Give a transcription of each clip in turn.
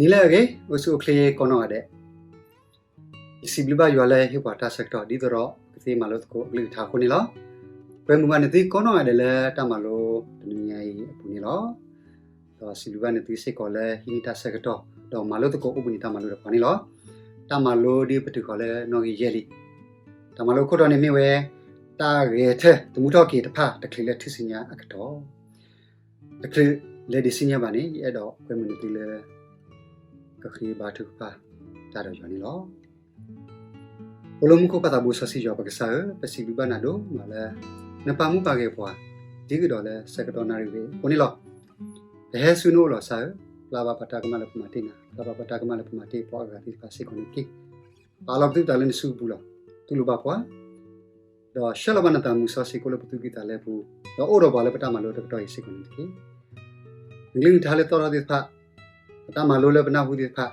နံၤလၢအဂ့ၤ အိၣ်ဆူၣ်အိၣ်ချ့ကိးနီၢ်ဂၤဒဲး, ယစံးဘျုးဘၣ်ယွၤလၢဟ့ၣ်ပှၤတၢ်ဆၢကတီၢ် ဒ်သိးဒီးပကသ့မၤလိသကိးအကလုၢ်ကထါအဃိန့ၣ်လီၤ. ကွဲမုာ်ဘၣ်နသုကိးနီၢ်ဂၤဒဲးလၢတၢ်မၤလိတနွံညါအံၤအပူၤန့ၣ်လီၤ. ဒီးစံးဘျုးဘၣ်နသုစ့ၢ်ကီးလၢဟံးန့ၢ်တၢ်ဆၢကတီၢ် ဒီးမၤလိသကိးအိၣ်ဘှံးနံၤတၢ်မၤလိတဖၣ်န့ၣ်လီၤ. တၢ်မၤလိဒ်ပတုာ်ဃီၤလၢနီၣ်ဂံၢ်ယဲၢ်လံ. တၢ်မၤလိခိၣ်တီန့ၣ်မ့ၢ်ဝဲ တၢ်ဂဲၤဆၢထၢၣ်သမူထီၣ်က့ၤတဖၣ် တချုးလၢထူၣ်စုညါအကတီၢ်. တချုးလဲၤဒံးဆူညါဘၣ်န့ၣ် ယအဲၣ်ဒိးကွဲမုာ်နသုလၢ ကဃ့ဘါထုကဖၣ်တၢ်ဒီးယွၤန့ၣ်လီၤ. အိၣ်လၢမူခိၣ်ပၢ်သးဘိစီဆှံယွၤပကစၢ်ဧၢ, ပစံးဘျုးဘၣ်နၤဒိၣ်မးလၢ နပာ်မူပာ်ဂဲၤပှၤ ဒ်ကဒီးလၢဆၢကတီၢ်နၣ်ရံၣ်ဝဲအဃိန့ၣ်လီၤ. ပဟဲဆူနအိၣ်လီၤကစၢ်ဧၢ, ပျၢ်ဘၣ်ပှၤတၢ်ကမၣ်လၢပမၤတ့ၢ်နၤ, ပျၢ်ဘၣ်ပှၤတၢ်ကမၣ်လၢပမၤတ့ၢ်ပှၤအဂၤသ့ၣ်တဖၣ်စ့ၢ်ကီးန့ၣ်တက့ၢ်. ပာ်လီၤပသူၣ်ပသးလၢနစုပူၤလီၤ. တူၢ်လိာ်ဘၣ်ပှၤ ဒီးဆှၢလီၤဘၣ်နသးမုၢ်စီဆှံကိၣ်လၢပသူၣ်ကံၢ်သးလဲပူၤ, ဒီးအိၣ်ဒီးပှၤလၢပတၢ်မၤလိတကတီၢ်အံၤစ့ၢ်ကီးန့ၣ်တက့ၢ်. နကလုၢ်နကထါလၢသီၣ်ထီၣ်သ့ၣ်တဖၣ်, ပတၢ်မၤလိလၢပနၢ်ဟူသ့ၣ်တဖၣ်,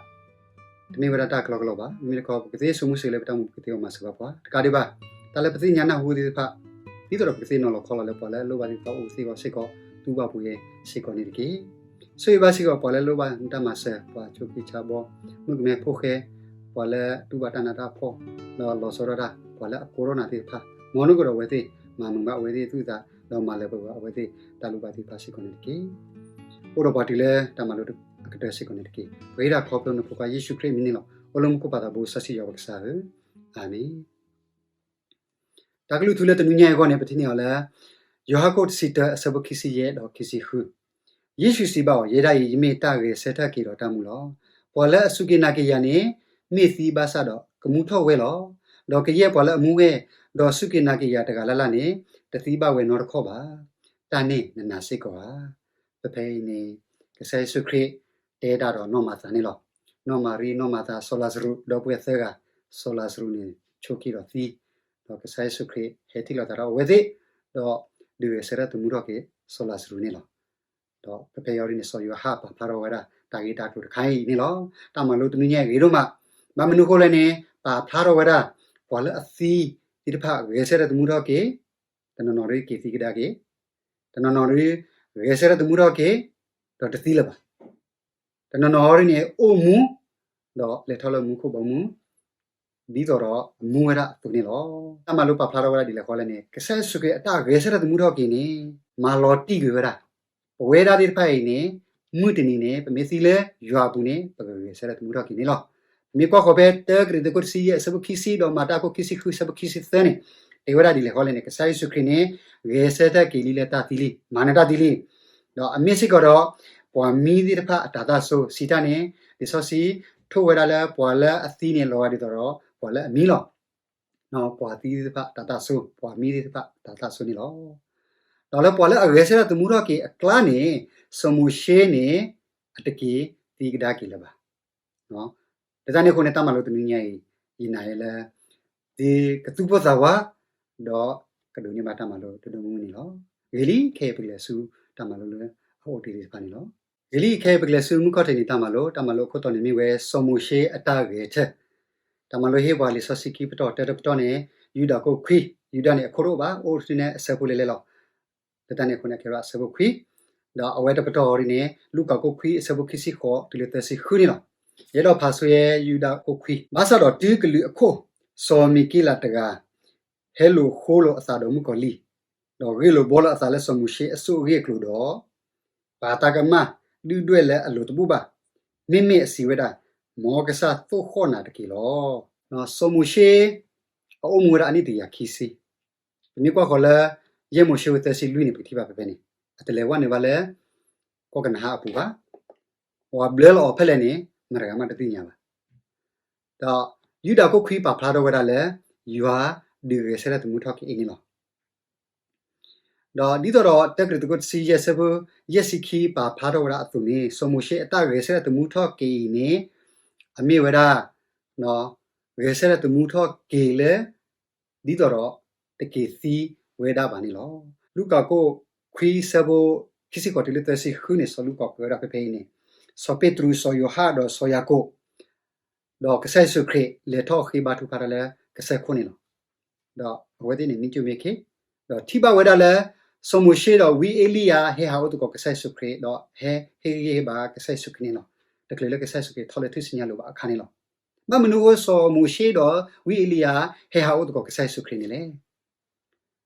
တမ့ၢ်ဝဲဒၣ်တၢ်ကလီကလီဘၣ်. မ့မ့ၢ်တခီ ပကသ့စိာ်မူစိာ်လၢပတၢ်မူပူၤ ပကသ့အီၤမၤစၢၤဘၣ်ပှၤ. တကးဒံးဘၣ်, တၢ်လၢပသ့ၣ်ညါနၢ်ဟူသ့ၣ်တဖၣ်, ဒ်သိးဒီးပကသ့နီၤလီၤခီလီၤလၢပှၤလၢအလိၣ်ဘၣ်သ့ၣ်တဖၣ် အိၣ်သ့ၣ်အီၤစ့ၢ်ကီး, တူၢ်ဘၣ်ပှၤစ့ၢ်ကီးန့ၣ်တက့ၢ်. ဆိၣ်ဂ့ၤဘၣ်စ့ၢ်ကီးပှၤလၢအလိၣ်ဘၣ်နတၢ်မၤစၢၤ, ပှၤဆိးက့ဆါဘီ, မုၣ်ကမဲဖိဃဲ, ပှၤလၢတူၢ်ဘၣ်တၢ်နးတၢ်ဖှီၣ်, ဒီးလီၤဆီဒၣ်တၢ်, ပှၤလၢအကိးထီၣ်နၤသ့ၣ်တဖၣ်, မ်နကဒီးအဝဲသ့ၣ်, မၤမုာ်ဘၣ်အဝဲသ့ၣ်အသူၣ်အသး, ဒီးမၤလၢပှဲၤဘၣ်အဝဲသ့ၣ်တၢ်လိၣ်ဘၣ်သ့ၣ်တဖၣ်စ့ၢ်ကီးန့ၣ်တက့ၢ်. အိၣ်ဒီးပှၤတုၤလၢတၢ်မၤလိအကတၢၢ်စ့ၢ်ကီးန့ၣ်တက့ၢ်. ပဃ့တၢ်ခီဖျိနဖိခွါယ့ၣ်ၡူးခရံာ်အမံၤန့ၣ်လီၤ. အိၣ်လၢမူခိၣ်ပၢ်သးဘိစီဆှံယွၤပကစၢ်ဧၢ, အၤမ့ၣ်. တၢ်ကလုၢ်ထူလၢတနွံညါအံၤအဂီၢ်န့ၣ် ပထံၣ်န့ၢ်အီၤလၢ ယိၤဟၣ်ခိၣ်တဆံတၢအဆၢဖိခံဆံယဲၢ်ဒီးခံဆံဃု, ယ့ၣ်ၡူးစံးဘၣ်အီၤ, ယဲဒၣ်အံၤ ယမ့ၢ်တၢ်ဂဲၤဆၢထၢၣ်က့ၤဒီးတၢ်မူလီၤ. ပှၤလၢအစူၢ်က့ၤနာ်က့ၤယၤန့ၣ် မ့ၢ်သံဘၣ်ဆၣ်ဒီးကမူထီၣ်ဝဲလီၤ. ဒီးကယဲၢ်ပှၤလၢအမူဝဲ, ဒီးစူၢ်က့ၤနာ်က့ၤယၤတဂၤလၢ်လၢ်န့ၣ် တသံဘၣ်ဝဲနီတခီၣ်ဘၣ်. တၢ်န့ၣ်နနာ်စ့ၢ်ကီးဧါ. ဖဲဖဲအံၤန့ၣ် ကစၢ်ယ့ၣ်ၡူးခရံာ်တဲတၢ်ဒီးနီၢ်မၤသၤန့ၣ်လီၤ. နီၢ်မၤရံ နီၢ်မၤသၤ စီၤလၤစရူး ဒီပုၢ်ဝဲၢ်သၢဂၤ, စီၤလၤစရူးန့ၣ် ဆိးက့ဒီးသံ, ဒီးကစၢ်ယ့ၣ်ၡူးခရံာ်ဟဲထံၣ်လိာ်သးဒီးအဝဲသ့ၣ်, ဒီးဒုးဂဲၤဆၢထၢၣ်သမူထီၣ်က့ၤစီၤလၤစရူးန့ၣ်လီၤ. ဒီးဖဲဖဲအံၤန့ၣ် စီၤယိၤဟၣ်ပာ်ဖျါထီၣ်ဝဲဒၣ် တၢ်ဂ့ၢ်တၢ်ကျိၤတခါအံၤန့ၣ်လီၤ. တၢ်မၤလိတနွံညါအံၤဂ့ၤဒိၣ်မး, ဘၣ်မနုၤအဃိလဲၣ်န့ၣ် ပာ်ဖျါထီၣ်ဝဲဒၣ် ပှၤလၢအသံသ့ၣ်တဖၣ်ဂဲၤဆၢထၢၣ်သမူထီၣ်က့ၤ, တနီၤနီၤဒုးက့ၤသံကဒါက့ၤ, တနီၤနီၤဒုး ဂဲၤဆၢထၢၣ်သမူထီၣ်က့ၤ, ဒီးတသံလၢၤဘၣ်. တနီၤနီၤဒုးန့ၣ် အိၣ်မူ, ဒီးလဲၤထီၣ်လၢမူခိၣ်ဘီမုၢ်, ဒ်သိးဒီးအမူဝဲဒၣ်အသိးန့ၣ်လီၤ. တၢ်မၤလိပာ်ဖျါထီၣ်ဝဲဒၣ်ဒ်လဲၣ်ဃီလဲၣ်န့ၣ် ကစၢ်ယ့ၣ်ၡူးခရံာ်အတၢ်ဂဲၤဆၢထၢၣ်သမူထီၣ်က့ၤန့ၣ် မၤလီၤတံၢ်ကွံာ်ဝဲဒၣ် ပဝဲဒၣ်သ့ၣ်တဖၣ်အံၤန့ၣ် မုၢ်တနံၤန့ၣ် ပမ့ၢ်သံလၢယွၤအပူၤန့ၣ် ပကဂဲၤဆၢထၢၣ်သမူထီၣ်က့ၤန့ၣ်လီၤ. ပမ့ၢ်ကွၢ်ဃီၤဖဲ တၢကရံၣ်သူးခိၣ်တဆံယဲၢ်အဆၢဖိခံဆံ ဒီးမၤတၢ်ခိၣ်ခံဆံဃုအဆၢဖိခံဆံသၢန့ၣ် တဲဝဲဒၣ်ဒ်လဲၣ်ဃီလဲၣ်န့ၣ် ကစၢ်ယ့ၣ်ၡူးခရံာ်န့ၣ် ဂဲၤဆၢထၢၣ်က့ၤလံလၢတၢ်သံလံ, မၤနၢၤတၢ်သံလံ, ဒီးအမ့ၢ်စ့ၢ်ကီးဒီး ပှၤမံသ့ၣ်တဖၣ်အတၤသၣ်ဆိ စံးတၢ်န့ၣ် လံာ်စီဆှံထိၣ်ဝဲဒၣ်လၢပှၤလၢအသံန့ၣ် လီၤဂာ်ဒ်သိးဒီး ပှၤလၢအမံလီၤ. ပှၤသံသ့ၣ်တဖၣ်အတၤသၣ်ဆိ, ပှၤမံသ့ၣ်တဖၣ်အတၤသၣ်ဆိန့ၣ်လီၤ. ဒီးလၢပှၤလၢအဂဲၤဆၢထၢၣ်သမူထီၣ်က့ၤအကျါန့ၣ် စီၤမိၤၡ့န့ၣ် အတက့ၤသံကဒါက့ၤလၢၤဘၣ်. လၢတၢ်န့ၣ်အဃိန့ၣ် တၢ်မၤလိတနွံညါအံၤ ယနာ်လၢ သုကသူၣ်ပိၢ်သးဝး ဒီးကဒိးန့ၢ်ဘၣ်တၢ်မၤလိတဒိၣ်မုၢ်န့ၣ်လီၤ. ဂ့ၤလံ ခဲအံၤပကလဲၤဆူတၢ်မၤလိလၢအအိၣ်တ့ၢ်သ့ၣ်တဖၣ်န့ၣ်လီၤ. ဂ့ၤလံ ခဲအံၤပကလဲၤဆူမုၢ်ခီၣ်ထံးနံၤတၢ်မၤလိ, တၢ်မၤလိအခိၣ်တီန့ၣ်မ့ၢ်ဝဲ စီၤမိၤၡ့အတၢ်ဂဲၤဆၢထၢၣ်. တၢ်မၤလိဟ့ၣ်ပှၤလံာ်စီဆှံခံပတီၢ်, တၢတပတီၢ်န့ၣ် ယူဒၤခိၣ်ခွံ, ယူဒၤန့ၣ်အခိၣ်တအိၣ်ဘၣ်, အိၣ်ဆူၣ်န့ၣ်အဆၢဖိလဲၤလဲၤလီၤ. လၢတၢ်န့ၣ်အဃိန့ၣ် အကဲဘၣ်အဆၢဖိခွံ, ဒီးအဝဲတပတီၢ်အံၤန့ၣ် လူၤကၣ်ခိၣ်ခွံအဆၢဖိခံဆံဃိးတုၤလၢသၢဆံဃုန့ၣ်လီၤ. ယအဲၣ်ဒိးဖးဆိယဲယူဒၤခိၣ်ခွံ, ဘၣ်ဆၣ်ဒီးတုၤကလုာ်အခိၣ် စီၤမံၤက့လးတဂၤ ဟဲလိာ်ဃိလိာ်အသးဒီးမုၣ်ကီၤလံၢ်, ဒီးဂ့ၢ်လိာ်ဘှီလိာ်အသးလၢစီၤမိၤၡ့အဆိၣ်အဂ့ၢ်အကျိၤဒီး ပာ်တၢ်ကမၣ်ဒုၣ်ဒွဲၣ်လၢအလိၤတဘူၣ်ဘၣ်, မ့မ့ၢ်အစံးဝဲဒၣ်, မ်ကစၢ်သိၣ်ဃီၣ်နၤတက့ၢ်လီၤ. စီၤမိၤၡ့ အအိၣ်မူဝဲဒၣ်အနံၣ်တကယၤခံဆံ, ပမ့ၢ်ကွၢ်ဃီၤလၢ ယဲၢ်မိၤၡ့ဝဲသၢဆံလွံၢ်န့ၣ် ပကထံၣ်ဘၣ်ဖဲဖဲန့ၣ် အတလဲၤဝဲနုာ်ဘၣ်လၢ ကီၢ်ကနၤဧၣ်အပူၤဘၣ်. ပှၤဘျၢလီၤအီၤဖဲလဲၣ်န့ၣ် မတၤတဂၤမးတသ့ၣ်ညါဘၣ်. ဒီးယူဒၤခိၣ်ခွံပာ်ဖျါထီၣ်ဝဲဒၣ်လၢ ယွၤဒုးဂဲၤဆၢထၢၣ်သမူထီၣ်က့ၤအံၤန့ၣ်လီၤ. ဒီးဒ်သိးဒီးတၢကရံၣ်သူးခိၣ်တဆံယဲၢ်အဆၢဖိယဲၢ်ဆံခံပာ်ဖျါထီၣ်ဝဲဒၣ်အသိးန့ၣ် စီၤမိၤၡ့အတၢ်ဂဲၤဆၢထၢၣ်သမူထီၣ်က့ၤအံၤန့ၣ် အမ့ၢ်ဝဲဒၣ် ဂဲၤဆၢထၢၣ်သမူထီၣ်က့ၤလၢ ဒ်သိးဒီးတက့ၤသံဝဲဒၣ်ဘၣ်န့ၣ်လီၤ. လူၤကၣ်ခိၣ်ခွံအဆၢဖိခံဆံဃိးတုၤလၢသၢဆံဃုန့ၣ် စီၤလူၤကၣ်ကွဲးဝဲဒၣ်ဖဲဖဲအံၤန့ၣ် စီၤပ့းတရူး စီၤယိၤဟၣ်ဒီးစီၤယၤကိာ် ဒီးကစၢ်ယ့ၣ်ၡူးခရံာ်လဲၤထီၣ်ဃ့ဘါထုကဖၣ်တၢ်လၢကစၢၢ်ခိၣ်န့ၣ်လီၤ. ဒီးအဝဲသ့ၣ်န့ၣ်မံကၠိၣ်မ့ၢ်ခ့, ဒီးထံၣ်ဘၣ်ဝဲဒၣ်လၢ စီၤမိၤၡ့ဒီးဝံအ့လံယၤဟဲဟးအိၣ်သကိးကစၢ်ယ့ၣ်ၡူးခရံာ် ဒီးဟဲဟ့ၣ်ဂံၢ်ဟ့ၣ်ဘါကစၢ်ယ့ၣ်ၡူးခရံာ်န့ၣ်လီၤ. တချုးလၢကစၢ်ယ့ၣ်ၡူးခရံာ်ထီၣ်လၢထူၣ်စုညါအလိၤဘၣ်အခါန့ၣ်လီၤ. ဘၣ်မနုၤအဃိစီၤမိၤၡ့ဒီးဝံအ့လံယၤဟဲဟးအိၣ်သကိးကစၢ်ယ့ၣ်ၡူးခရံာ်န့ၣ်လဲၣ်.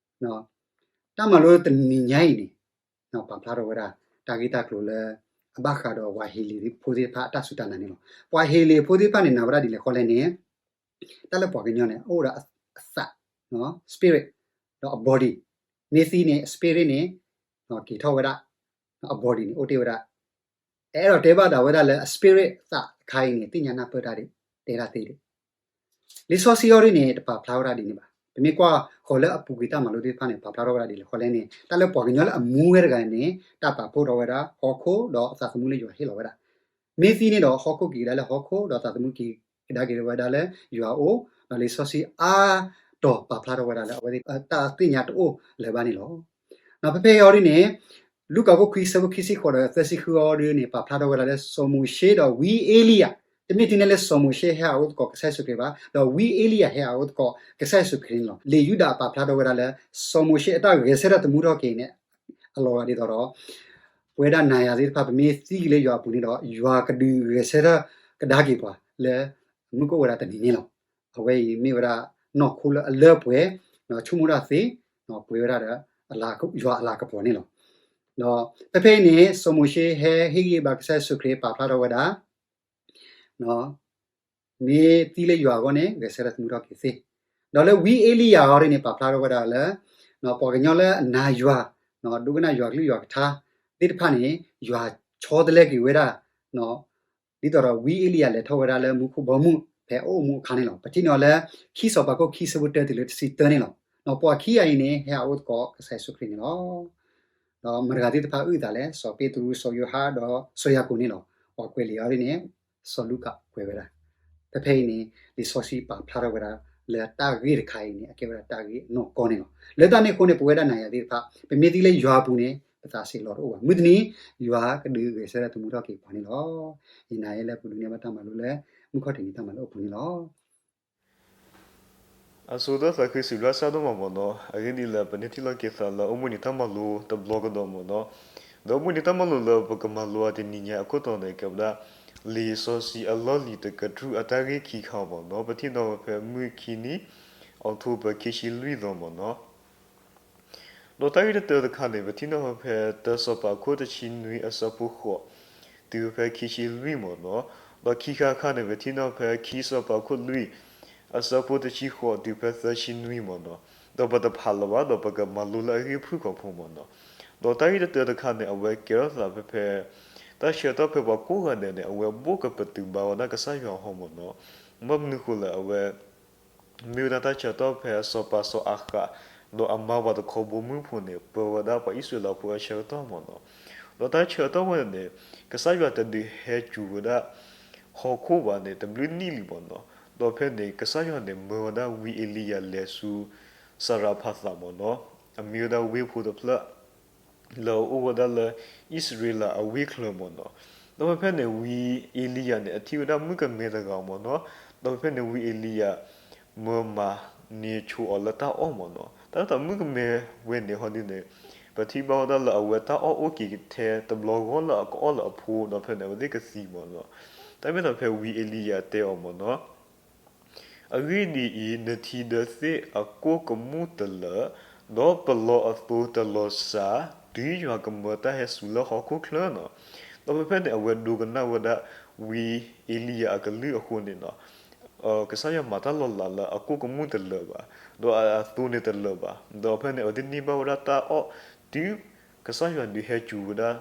တၢ်မၤလိတနံၤညါအံၤန့ၣ် ပာ်ဖျါထီၣ်ဝဲဒၣ် တၢ်ဂ့ၢ်တၢ်ကျိၤလၢ အဘၣ်ဃးဒီးပှၤဟ့လ့ၣ်ဖိသ့ၣ်တဖၣ်အတၢ်စူၢ်တၢ်နာ်န့ၣ်လီၤ. ပှၤဟ့လ့ၣ်ဖိသ့ၣ်တဖၣ်န့ၣ် နာ်ဝဲဒၣ်ဒ်လဲၣ်ဃီလဲၣ်န့ၣ် တၢ်လၢပှၤကညီန့ၣ် အိၣ်ဒီးအသး spirit ဒီးအ body မ့ၢ်သံန့ၣ် အ spirit န့ၣ် က့ၤထီၣ်ဝဲဒၣ် အ body န့ၣ် အိၣ်တ့ၢ်ဝဲဒၣ် အဲၣ်ဒိးတဲဘၣ်ဒၣ်ဝဲဒၣ်လၢအ spirit သးတခါအံၤန့ၣ် သ့ၣ်ညါနၢ်ပၢၢ်တၢ်ဒ် တဲတၢ်သ့ဒ် လံာ်စီဆှံအီၤဒ်န့ၣ် တပာ်ဖျါဝဲဒၣ်ဒ်န့ၣ်ဘၣ်. ပမ့ၢ်ကွၢ်ဃီၤလၢအပူၤကွံာ်တၢ်မၤလိသ့ၣ်တဖၣ်န့ၣ် ပာ်ဖျါထီၣ်ဝဲဒၣ်ဒ်လဲၣ်ဃီလဲၣ်န့ၣ် တၢ်လၢပှၤကညီလၢအမူဝဲတဂၤန့ၣ် တၢ်ပာ်ဖှိၣ်ထီၣ်ဝဲဒၣ်ဟီၣ်ခိၣ်ဒီးအသးသမူလၢယွၤဟ့ၣ်လီၤဝဲဒၣ် မ့ၢ်သံန့ၣ်ဒီး ဟီၣ်ခိၣ်က့ၤကဒါလၢဟီၣ်ခိၣ် ဒီးသးသမူက့ၤကဒါက့ၤဝဲဒၣ်လၢယွၤအအိၣ်, ဒီးလံာ်စီဆှံအါတီၤပာ်ဖျါထီၣ်ဝဲဒၣ်လၢအဝဲသ့ၣ်တၢ်သ့ၣ်ညါတအိၣ်လၢၤဘၣ်န့ၣ်လီၤ. ဖဲဖဲအံၤအီၤဒ်န့ၣ် လူၤကၣ်ခိၣ်ခွံဆၢဖိခံဆံဃိးဒီးသၢဆံဃုအီၤဒ်န့ၣ် ပာ်ဖျါထီၣ်ဝဲဒၣ်လၢ စီၤမိၤၡ့ဒီးဝံအ့လံယၤ, တမ့ၢ်ထဲန့ၣ်လၢစီၤမိၤၡ့ဟဲဟးအိၣ်သကိးကစၢ်ယ့ၣ်ၡူးခရံာ်ဘၣ်, ဒီးဝံအ့လံယၤဟဲဟးအိၣ်သကိးကစၢ်ယ့ၣ်ၡူးခရံာ်န့ၣ်လီၤ. လံာ်ယူဒၤပာ်ဖျါထီၣ်ဝဲဒၣ်လၢ စီၤမိၤၡ့အတၢ်ဂဲၤဆၢထၢၣ်သမူထီၣ်က့ၤန့ၣ် အလီၤဂာ်ဒ်သိးဒီး ပဝဲဒၣ်နၤယၤသ့ၣ်တဖၣ် ပမ့ၢ်သံက့ၤလၢယွၤအပူၤန့ၣ်ဒီး ယွၤကဒုးဂဲၤဆၢထၢၣ်ကဒါက့ၤပှၤလၢ မုၢ်ကအိၣ်ဝဲဒၣ်တနံၤန့ၣ်လီၤ. အဝဲအံၤမ့ၢ်ဝဲဒၣ်နီၢ်ခိလၢအလၢပှဲၤ, ဆိကမိၣ်တၢ်သ့, ပှဲၤဝဲဒၣ်ဒီး ယွၤအလၤကပီၤန့ၣ်လီၤ. ဒီးဖဲဖဲအံၤန့ၣ် စီၤမိၤၡ့ဟဲဟ့ၣ်ဂံၢ်ဘါကစၢ်ယ့ၣ်ၡူးခရံာ် ပာ်ဖျါထီၣ်ဝဲဒၣ် မ့ၢ်သံလၢယွၤအဂီၢ်န့ၣ် ဂဲၤဆၢထၢၣ်သမူထီၣ်က့ၤသ့. ဒီးလၢဝံအ့လံယၤအဂီၢ်န့ၣ် ပာ်ဖျါထီၣ်ဝဲဒၣ်လၢ ပှၤကညီလၢအနာ်ယွၤ ဒိကနၣ်ယွၤကလုၢ်ယွၤကထါသ့ၣ်တဖၣ်န့ၣ် ယွၤဆီတလဲက့ၤဝဲဒၣ် ဒ်သိးဒီးဝံအ့လံယၤလဲၤထီၣ်ဝဲဒၣ်လၢမူခိၣ်ဘီမုၢ်ဖဲအအိၣ်မူအခါန့ၣ်လီၤ. ပထံၣ်န့ၢ်အီၤလၢ ခံစီၤပၤခိၣ်ခံဆၢဖိတၢတုၤလၢတဆံတၢန့ၣ်လီၤ. ပှၤခံဂၤအံၤန့ၣ် ဟဲအအိၣ်သကိးကစၢ်ယ့ၣ်ၡူးခရံာ်န့ၣ်လီၤ. ဒီးမတၤတဂၤသ့ၣ်တဖၣ်အုၣ်အသးလဲၣ်, စီၤပ့းတရူး, စီၤယိၤဟၣ်, ဒီးစီၤယၤကိာ်န့ၣ်လီၤ. ပှၤကွဲးလံာ်အီၤဒ်န့ၣ် စီၤလူၤကၣ်ကွဲးဝဲဒၣ်. ဖဲဖဲအံၤန့ၣ် လံာ်စီဆှံပာ်ဖျါထီၣ်ဝဲဒၣ်လၢတၢ်ဂ့ၢ်တခါအံၤန့ၣ် အကဲဝဲဒၣ်တၢ်ဂ့ၢ်အနီၢ်ကီၢ်န့ၣ်လီၤ. လၢတၢ်န့ၣ်အဃိန့ၣ် ပဝဲဒၣ်နၤယၤသ့ၣ်တဖၣ် ပမ့ၢ်သံလၢယွၤအပူၤန့ၣ် ပသးစ့ၢ်ကီးလီၤတအိၣ်ဘၣ်. မုၢ်တနံၤ ယွၤကဒုးဂဲၤဆၢထၢၣ်သမူထီၣ်က့ၤပှၤန့ၣ်လီၤ. ယနာ်လၢပဒိးန့ၢ်ဘၣ်တၢ်မၤလိလၢ မုၢ်ခီၣ်ထံးန့ၣ်တၢ်မၤလိအပူၤန့ၣ်လီၤ. အဆိကတၢၢ်သးခုစံးဘျုးကစၢ်ဒိၣ်မးမ့ၢ်နီၤ, အဂ့ၢ်ဒ်အံၤလၢပန့ၢ်ထံၣ်လိာ်က့ၤသးလၢအိၣ်မူနံၤတၢ်မၤလိတဘျီကဒီးမ့ၢ်နီၤ, ဒီးအိၣ်မူနံၤတၢ်မၤလိလၢပကမၤလိအီၤတနံၤညါအခိၣ်တီန့ၣ် ကဲဝဲဒၣ် လံာ်စီဆှံအလီၢ်လံၤတကတြူၢ်အတၢ်ဂ့ၢ်ခံခါမ့ၢ်နီၤ, ပထံၣ်နီၤဖဲမုၢ်ခံနံၤ October ခံဆံလွံၢ်သီမ့ၢ်နီၤ. ဒီးတၢ်ဂ့ၢ်တတၢတခါန့ၣ် ပထံၣ်နီၤဖဲတၢစီၤပၤခိၣ်တဆံနွံအဆၢဖိဃိး တုၤဖဲခံဆံလွံၢ်မ့ၢ်နီၤ, ဒီးခံခါခါန့ၣ် ပထံၣ်နီၤဖဲခံစီၤပၤခိၣ်လွံၢ် အဆၢဖိတဆံဃိးတုၤဖဲသၢဆံနွံမ့ၢ်နီၤ, ဒီးပတဖးလၢၤဘၣ် ဒီးပကမၤလိလၢအဂ့ၢ်ဖုၣ်ကိာ်ဖိမ့ၢ်နီၤ. ဒီးတၢ်ဂ့ၢ်တတၢတခါန့ၣ် အဝဲကဲထီၣ်သးဖဲဖဲ တၢ်ဆၢကတီၢ်ဖဲပှၤကိးဂၤဒဲးန့ၣ် အဝဲဘိၣ်ကပတုာ်ဘါဝဲဒၣ်ကစၢ်ယွၤအဃိမ့ၢ်နီၤ, ဘၣ်မနုၤဃိလဲၣ် အဝဲ မ့ၢ်ဝဲဒၣ်တၢ်ဆၢကတီၢ်ဖဲစီၤပၤစီၤအၤဃး ဒီးအမါပှၤတခီဘိမုၢ်ဖိန့ၣ် ပၢဝဲဒၣ်ပှၤအံၣ်စရ့လးဖိအဆၢကတီၢ်မ့ၢ်နီၤ, ဒီးတၢ်ဆၢကတီၢ်ဝဲန့ၣ် ကစၢ်ယွၤတဒုးဟဲစူၤဝဲဒၣ် ဟီၣ်ခိၣ်ဘၣ်န့ၣ် တဘျုးနံၣ်လံမ့ၢ်နီၤ, ဒီးဖဲန့ၣ် ကစၢ်ယွၤန့ၣ် မၢဝဲဒၣ်ဝံအ့လံယၤလဲၤဆူ စၤရဖးသးမ့ၢ်နီၤ, အမ့ၢ်ဝဲဒၣ်ဝ့ၢ်ဖိတဖျၢၣ် လၢအအိၣ်ဝဲဒၣ်လၢ အံၣ်စရ့လးအဝ့ၢ်ချၢမ့ၢ်နီၤ, ဒီးဖဲဖဲန့ၣ် ဝံအ့လံယၤန့ၣ် အထံၣ်ဝဲဒၣ်မုၣ်ကမဲတဂၤမ့ၢ်နီၤ, ဒီးဖဲဖဲန့ၣ် ဝံအ့လံယၤ မၢမၤန့ၢ်ဆိအီၤလၢတၢ်အီၣ်မ့ၢ်နီၤ, တၢ်လၢတၢ်မုၣ်ကမဲဝဲန့ၣ်ဟီဒ်န့ၣ် ပထံၣ်ဘၣ်ဝဲဒၣ်လၢအဝဲတၢ်အီၣ်အိၣ်က့ၤထဲတဘျီဂီၢ်လၢအကအီၣ်လၢအဖိ ဒီးဖဲန့ၣ် အဝဲသ့ၣ်ကသံမ့ၢ်နီၤ, တၢ်မ့ၢ်တၢ်ဖဲဝံအ့လံယၤတဲအီၤမ့ၢ်နီၤ အဂ့ၢ်ဒ်အံၤ, နထံဒၢသ့ၣ်အကိၣ်ကမူၣ်တလၢာ်, ဒီးပလီအသိတလီၤစှၤ, တုၤယွၤကမၢတၢ်ဟဲစူၤလၢဟီၣ်ခိၣ်ချၢနီၤ. ဒီးဖဲဖဲန့ၣ် အဝဲဒိကနၣ်ဝဲဒၣ် ဝံအ့လံယၤအကလုၢ်အဃိန့ၣ်နီၤ, ကစၢ်ယွၤမၤတၢ်လီၤလးလၢအကိၣ်ကမူၣ်တလၢာ်ဘၣ်, ဒီးအသိန့ၣ်တလၢာ်ဘၣ်, ဒီးဖဲန့ၣ် အဝဲသ့ၣ်န့ၢ်ဘၣ်ဝဲဒၣ်တၢ်အီၣ် တုၤကစၢ်ယွၤဒုးဟဲစူၤဝဲဒၣ်